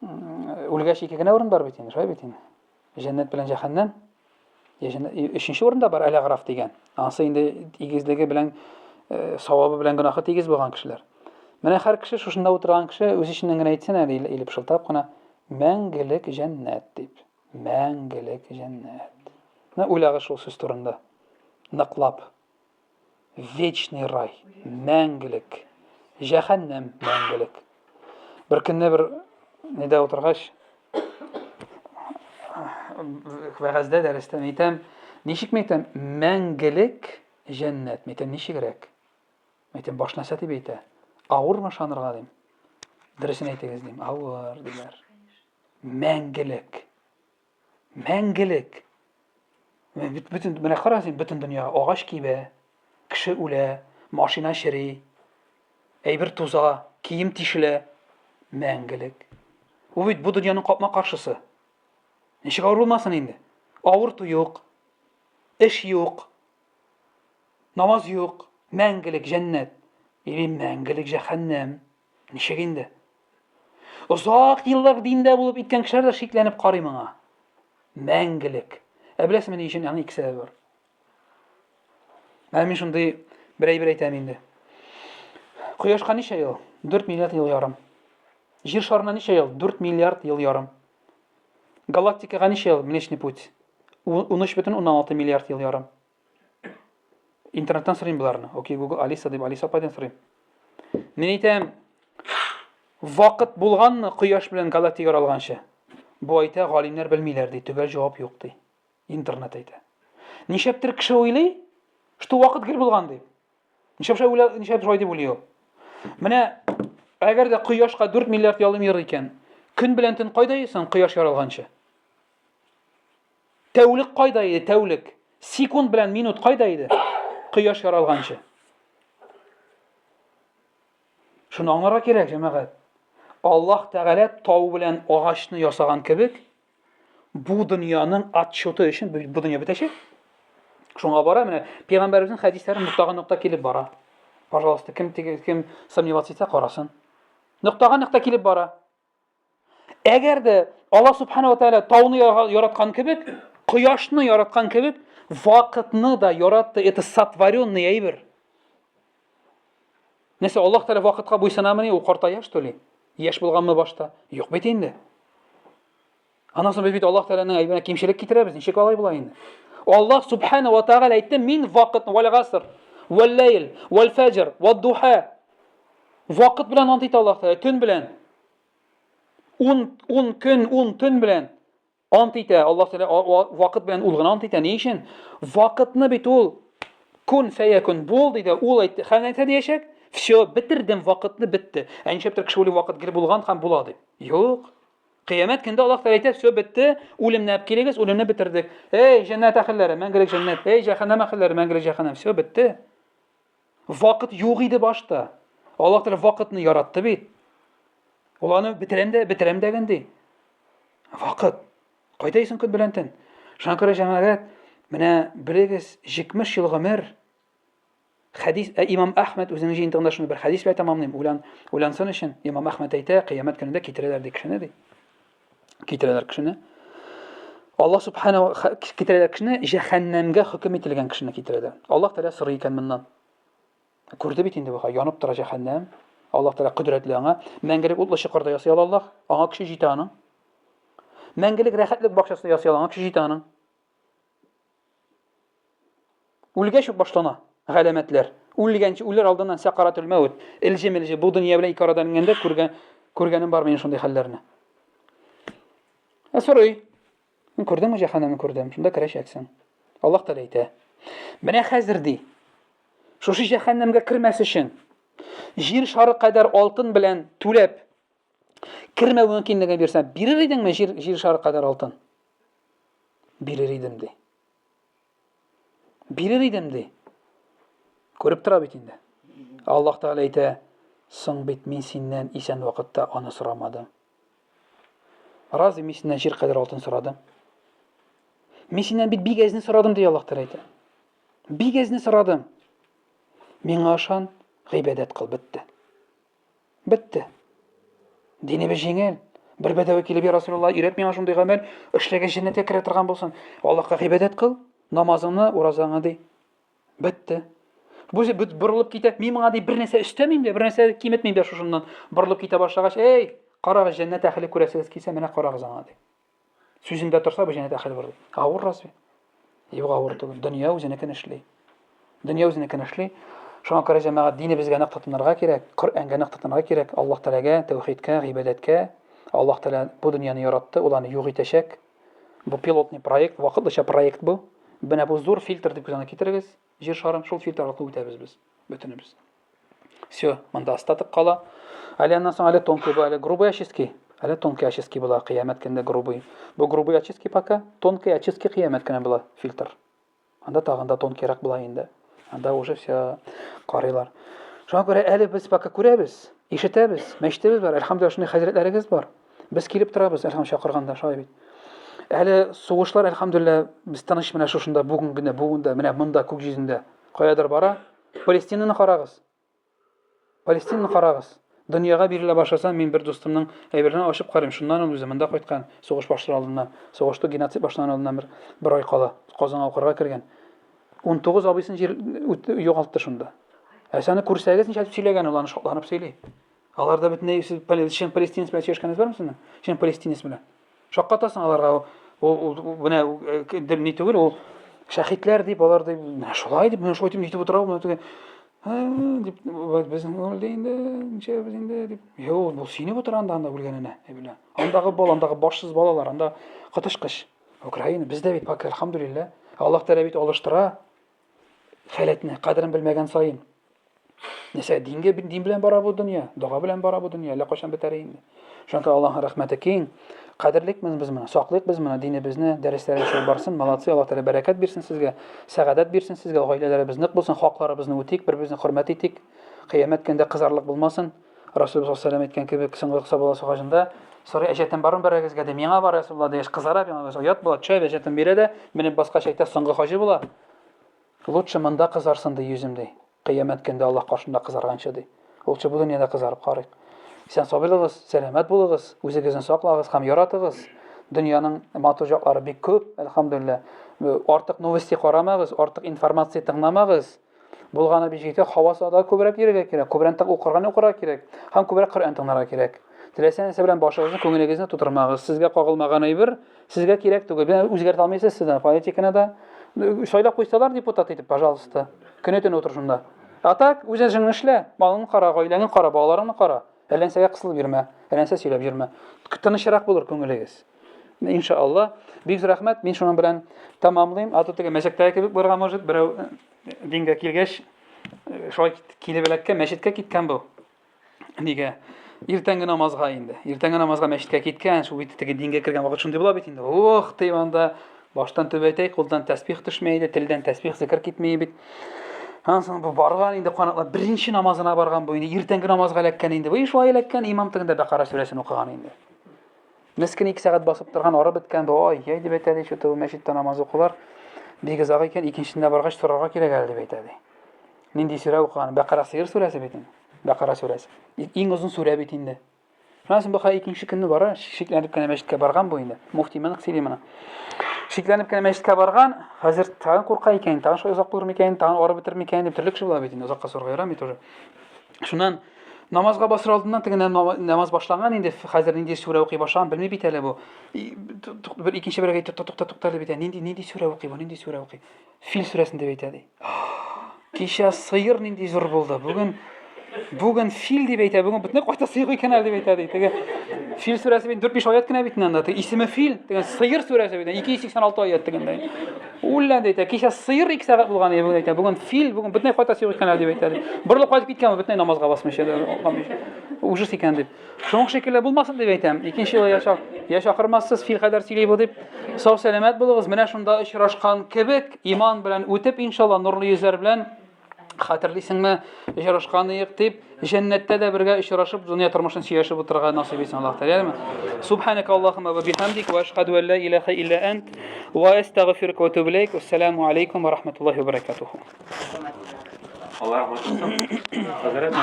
Speaker 2: үлгәч ике генә урын бар бит инде, шулай бит инде. Җәннәт белән җәһәннәм. Өченче урында бар Әл-Әгъраф дигән. Анысы инде игезлеге белән э, савабы белән гөнаһы тигез булган кешеләр. Менә һәр кеше шушында утырган кеше үз эченнән генә әйтсен әле или пышылдап кына мәңгелек җәннәт дип. Мәңгелек җәннәт. Менә уйлагыз шул сүз турында. Ныклап. Вечный рай, мәңгелек. Җәһәннәм мәңгелек. Бер көнне бер нидә утыргач, вәгазьдә дәрестә әйтәм, ничек мин әйтәм, мәңгелек җәннәт. Мин әйтәм, ничегрәк? Мин әйтәм, баш нәрсә дип әйтә? Авырмы ышанырга дим. Дөресен әйтегез дим. Авыр диләр. Мәңгелек. Мәңгелек. Бөтен, менә кара син, бөтен дөнья агач кибә, кеше үлә, машина чери, әйбер туза, кием тишелә. Мәңгелек. Ул бит бу дөньяның капма-каршысы. Ничек авыр булмасын инде? Авырту юк, эш юк, намаз юк, мәңгелек җәннәт или мәңгелек җәһәннәм. Ничек инде? Озак еллар диндә булып иткән кешеләр дә шикләнеп карый моңа. Мәңгелек. Ә беләсеңме ни өчен? Аның ике сәбәбе бар. Ә мин шундый бер әйбер әйтәм инде. Кояшка ничә ел? 4 миллиард ел ярым. Җир шарына ничә ел? 4 миллиард ел ярым. Галактикага ничә ел? Млечный путь. 13,6 миллиард ел ярым. Интернеттан сорыйм боларны. Окей, Google, Алиса дип Алиса апайдан сорыйм. Мин әйтәм, вакыт булганмы кояш белән галактика яралганчы? Бу әйтә, галимнәр белмиләр ди, төгәл җавап юк ди. Интернет әйтә. Нишләптер кеше уйлый, что вакыт гел булган дип. Нишләп шулай уйла, нишләп шулай дип уйлый ул? Менә әгәр дә кояшка 4 миллиард ялым йөр икән, көн белән төн кайда йөрсен кояш яралганчы? Тәүлек кайда иде, тәүлек? Секунд белән минут кайда иде? Кояш яралганчы. Шуны аңларга кирәк, җәмәгать. Аллаһ Тәгалә тау белән агачны ясаган кебек, бу дөньяның отчеты өчен бу дөнья бетәчәк. Шуңа бара менә пәйгамбәребезнең хәдисләре ноктага нокта килеп бара. Пожалуйста, кем кем сомневаться итсә карасын. Ноктага нокта килеп бара. Әгәр дә Аллаһ Субхану ва Тааля тауны яраткан кебек, кояшны яраткан кебек, вакытны да яратты. Это сотворенный әйбер. Нәрсә, Аллаһ Тәгалә вакытка буйсынамыни? Ул картая, что ли? Яшь булганмы башта? Юк бит инде. Аннан соң без бит Аллаһ Тәгаләнең әйберенә кимчелек китерәбез. Ничек алай була инде? Аллаһ Субхану ва Тааля әйтте, мин вакыт вәл гаср, вәл ләйл, вәл фәҗр, вәд духа. Вакыт белән ант итә Аллаһ Тәгалә, төн белән. Ун, ун көн, ун төн белән ант итә. Аллаһ Тәгалә вакыт белән ул гына ант итә. Ни өчен? Вакытны бит ул кун фәякун бул диде. Ул әйтте, һәм нәрсә диячәк? Все, бетердем вакытны, бетте. Ә нишләптер кеше уйлый вакыт гел булган һәм була дип. Юк. Кыямәт көндә Аллаһ Тәгалә әйтә, все бетте, үлемне алып килегез, үлемне бетердек. Эй, җәннәт әһелләре, мәңгелек җәннәт. Эй, җәһәннәм әһелләре, мәңгелек җәһәннәм. Все бетте. Вакыт юк иде башта. Аллаһ Тәгалә вакытны яратты бит. Ул аны бетерәм дә, бетерәм дәген ди. Вакыт. Кайда исең көн белән төн? Шуңа күрә җәмәгать, менә белегез, 70 ел гомер. Хәдис, ә Имам Әхмәд үзенең җыентыгында шуны бер хәдис белән тәмамлыйм. Уйлан, уйлансын өчен Имам Әхмәд әйтә, кыямәт көнендә китерәләр ди кешене ди. Китерәләр кешене. Аллаһ субхана китерәләр кешене, җәһәннәмгә хөкем ителгән кешене китерәләр. Аллаһ Тәгалә сорый икән моннан. Күрде бит инде бу, янып тора җәһәннәм. Аллаһ Тәгалә кодрәтле аңа. Мәңгелек утлы чокырда ясый ала Аллаһ, аңа көче җитә аның. Мәңгелек рәхәтлек бакчасында ясый ала, аңа көче җитә аның. Үлгәч үк башлана галәмәтләр. Үлгәнче, үлер алдыннан сәкаратул мәүт, элҗе-мелҗе бу дөнья белән ике арада менгәндә күргән күргәнем бар минем шундый хәлләрне. Ә сорый. Күрдеңме җәһәннәмне күрдем. Шунда керәчәксең. Аллаһ Тәгалә әйтә. Менә хәзер ди. Шушы җәһәннәмгә кермәс өчен җир шары кадәр алтын белән түләп кермәү мөмкинлеген бирсә, бирер идеңме җир, җир шары кадәр алтын? Бирер идем ди. Бирер идем ди. Күреп тора бит инде. Аллаһ Тәгалә әйтә, соң бит мин синнән исән вакытта аны сорамадым. Разве мин синнән җир кадәр алтын сорадым? Мин синнән бит бик әзне сорадым, ди Аллаһ Тәгалә әйтә. Бик әзне сорадым. Миңа ышан, гыйбадәт кыл, бетте. Бетте. Динебез җиңел. Бер бәдәве килеп, я Расулулла, өйрәт миңа шундый гамәл, эшләгәч җәннәткә керә торган булсын. Аллаһка гыйбадәт кыл, намазыңны, уразаңны ди. Бетте. Бу бит борылып китә. Мин моңа ди бер нәрсә өстәмим дә, бер нәрсә киметмим дә шушыннан. Борылып китә башлагач, эй, карагыз, җәннәт әһеле күрәсегез килсә, менә карагыз аңа ди. Сүзендә торса, бу җәннәт әһеле булыр. Авыр разве? Юк, авыр түгел. Дөнья үзенекен эшли. Дөнья үзенекен эшли. Шуңа күрә җәмәгать динебезгә нык тотынырга кирәк, Коръәнгә нык тотынырга кирәк, Аллаһ Тәгаләгә, тәүхидкә, гыйбадәткә. Аллаһ Тәгалә бу дөньяны яратты, ул аны юк итәчәк. Бу пилотный проект, вакытлыча проект бу. Менә бу зур фильтр дип күз алдына китерегез. Җир шарын шул фильтр аркылы үтәбез без, бөтенебез. Все, монда остаток кала. Әле аннан соң әле тонкий бу, әле грубый очистки. Әле тонкий очистки була, кыямәт көндә грубый. Бу грубый очистки пока, тонкий очистки кыямәт көне була фильтр. Анда тагын да тонкийрак була инде. Анда уже все карыйлар. Шуңа күрә әле без пока күрәбез, ишетәбез, мәчетебез бар, әлхәмдүлилләһ, шундый хәзрәтләрегез бар. Без килеп торабыз, әлхәм чакырганда, шулай бит. Әле сугышлар, әлхәмдүлилләһ, без тыныч менә шушында бүген генә, бүген дә, менә монда күк йөзендә. Каядыр бара. Палестинаны карагыз. Палестинаны карагыз. Дөньяга бирелә башласа, мин бер дустымның әйберләрен ачып карыйм. Шуннан ул үзе монда кайткан, сугыш башлар алдыннан, сугышта геноцид башланыр алдыннан бер, бер ай кала. Казанга укырга кергән. 19 абыйсын җир югалтты шунда. Ә сез аны күрсәгез, ничә дип сөйләгән ул, аны шатланып сөйли. Аларда бөтенләй сез чын палестинец белән сөйләшкәнегез бармы сезнең? Чын палестинец белән. Шаккатасың аларга. Ул ул менә э, ни түгел, ул шәһитләр дип, алар дип, менә шулай дип, менә шулай дип нитеп утыра, менә теге дип, безнең үлде инде, ничә без инде дип. Юк, бу сөенеп утыра анда анда үлгәненә, әйбелә. Андагы бала, андагы башсыз балалар, анда коточкыч. Украина, бездә бит пока, әлхәмдүлилләһ. Аллаһ Тәгалә бит алыштыра халәтне, кадерен белмәгән саен. Нәрсә, дингә дин белән бара бу дөнья, дога белән бара бу дөнья, әллә кайчан бетәр инде. Шуңа күрә Аллаһның рәхмәте киң. Кадерлик без моны, саклыйк без моны, динебезне, дәресләргә чыгып барсын. Молодцы, Аллаһ Тәгалә бәрәкәт бирсен сезгә, сәгадәт бирсен сезгә, гаиләләребез нык булсын, хакларыбызны үтик, бер-беребезне хөрмәт итик. Кыямәт көндә кызарлык булмасын. Расулыбыз саллаллаһу алейһи әйткән кебек, соңгы сабала хаҗында сорый, әҗәтем бармы берегезгә ди, миңа бар, Расулулла дигәч, кызара, миңа оят була, төшә, әҗәтен бирә дә, менеп баскач әйтә, соңгы хаҗы була. Лучше монда кызарсын, ди, йөзем, ди. Кыямәт көндә Аллаһ каршында кызарганчы, ди. Лучше бу дөньяда кызарып карыйк. Исән сау булыгыз, сәламәт булыгыз, үзегезне саклагыз һәм яратыгыз. Дөньяның матур яклары бик күп, әлхәмдүлилләһ. Артык новости карамагыз, артык информация тыңламагыз. Булганы бик җитә, һавасында күбрәк йөрергә кирәк, күбрәк укырга укырга кирәк һәм күбрәк Коръән тыңларга кирәк. Теләсә нәрсә белән башыгызны, күңелегезне тутырмагыз. Сезгә кагылмаган әйбер сезгә кирәк түгел. Менә үзгәртә алмыйсыз сез аны, политиканы да. Сайлап куйсалар депутат итеп, пожалуйста. Көне-төне утыр шунда. А так, үз эшеңне эшлә, малыңны кара, гаиләңне кара, балаларыңны кара. Әллә нәрсәгә кысылып йөрмә, әллә нәрсә сөйләп йөрмә. Тынычрак булыр күңелегез. Иншалла. Бик зур рәхмәт. Мин шуның белән тәмамлыйм. А то теге мәчеттәге кебек булырга может, берәү дингә килгәч, шулай килеп эләккән, мәчеткә киткән бу. Нигә? Иртәнге намазга инде. Иртәнге намазга мәчеткә киткән, шул бит теге дингә кергән вакыт шундый була бит инде. Ох, дип анда баштан түбәтәй, кулдан тәсбих төшми иде, телдән тәсбих зикер китми бит. Аннан соң бу барган инде канатлап, беренче намазына барган бу инде, иртәнге намазга эләккән инде. Бу шулай эләккән, имам тегендә Бәкара сүрәсен укыган инде. Мескен 2 сәгать басып торган, ары беткән бу, ай, яй дип әйтә ди, что-то бу мәчеттә намаз укулар бик озак икән, икенчесендә баргач сорарга кирәк әле дип әйтә ди. Нинди сүрә укыган? Бәкара сыер сүрәсе бит инде. Бәкара сүрәсе. Иң озын сүрә бит инде. Шуннан соң бу икенче көнне бара, шикләнеп кенә мәчеткә барган бу инде. Муфти моны сөйли моны. Шикләнеп кенә мәчеткә барган, хәзер тагын курка икән, тагын шулай озак булыр микән, тагын арып бетер микән дип төрле кеше була бит инде, озакка сорга ярамый тоже. Шуннан намазга басыр алдыннан теге намаз башланган инде, хәзер нинди сүрә укый башлаган белми бит әле бу. Бер икенче берәүгә әйтте, тукта, тукта әле бит, нинди нинди сүрә укый бу, нинди сүрә укый? Фил сүрәсен дип әйтә ди. Кичә сыер нинди зур булды. Бүген бүген фил дип әйтә. Бүген бөтенләй кайта сыер икән әле дип әйтә ди. Теге фил сүрәсе бит 4-5 аят кенә бит анда. Теге исеме фил, теге сыер сүрәсе бит 286 аят дигәндә. Үллән әйтә. Кичә сыер 2 сәгать булган иде, бүген әйтә. Бүген фил, бүген бөтенләй кайта сыер икән әле дип әйтә ди. Борылып кайтып киткән, бөтенләй намазга басмыйча. Ужас икән дип. Шуның шикелле булмасын дип әйтәм. Икенче ел яшә, я чакырмассыз, фил кадәр сөйли бу дип. Сау сәламәт булыгыз. Менә шунда очрашкан кебек, иман белән үтеп, иншалла, нурлы йөзләр белән хәтерлисеңме, очрашкан идек дип, җәннәттә дә бергә очрашып, дөнья тормышын сөйләшеп утырырга насыйп итсен Аллаһ Тәгалә. Субханaka Аллаһумма ва бихамдик ва ашһаду ан ла илаһа илля ант ва астагфирука ва атубу илейк. Ассаламу алейкум ва рахматуллахи ва баракатуху.
Speaker 1: Алла рәхмәт кылсын. Хәзрәт,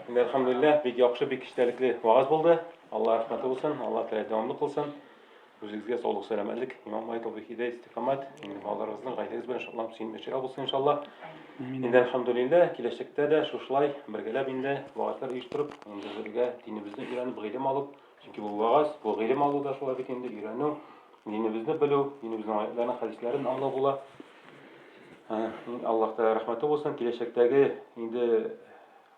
Speaker 1: инде әлхәмдүлилләһ, бик яхшы, бик эчтәлекле вагаз булды. Алла рәхмәте булсын, Алла Тәгалә дәвамлы кылсын. Үзегезгә саулык, сәламәтлек, иман бай, тәүфик, һидәят, истикамәт, инде балаларыгызның, гаиләгез белән шатланып сөенеп яшәргә булсын иншалла. Инде әлхәмдүлилләһ, киләчәктә дә шушылай бергәләп инде вагазлар оештырып, инде бергә динебезне өйрәнеп, гыйлем алып, чөнки бу вагаз, бу гыйлем алу да шулай бит инде өйрәнү, динебезне белү, динебезнең аятларын, хәдисләрен аңлау була. Аллаһ Тәгалә рәхмәте булсын. Киләчәктәге инде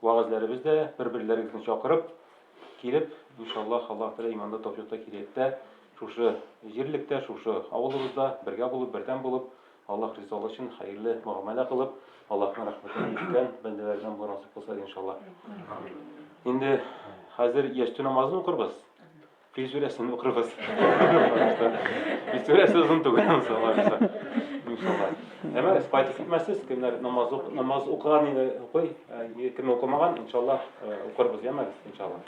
Speaker 1: вәгазьләребез дә бер-берләрегезне чакырып, килеп, иншаллаһ, Аллаһ Тәгалә иманда, тәүфикъта киләчәктә шушы җирлектә, шушы авылыбызда бергә булып, бердәм булып, Аллаһ ризалыгы өчен хәерле мөгамәлә кылып, Аллаһның рәхмәтенә ирешкән бәндәләрдән булыр насыйп кылса, иншаллаһ. Инде хәзер ястү намазын укырбыз. Фил сүрәсен укырбыз. Фил сүрәсе озын түгел, иншалла. Иншалла. Әмма кайтып китмәссез, кемнәр намаз намаз укыган инде укый, кем укымаган, иншалла, укырбыз, яме, иншалла.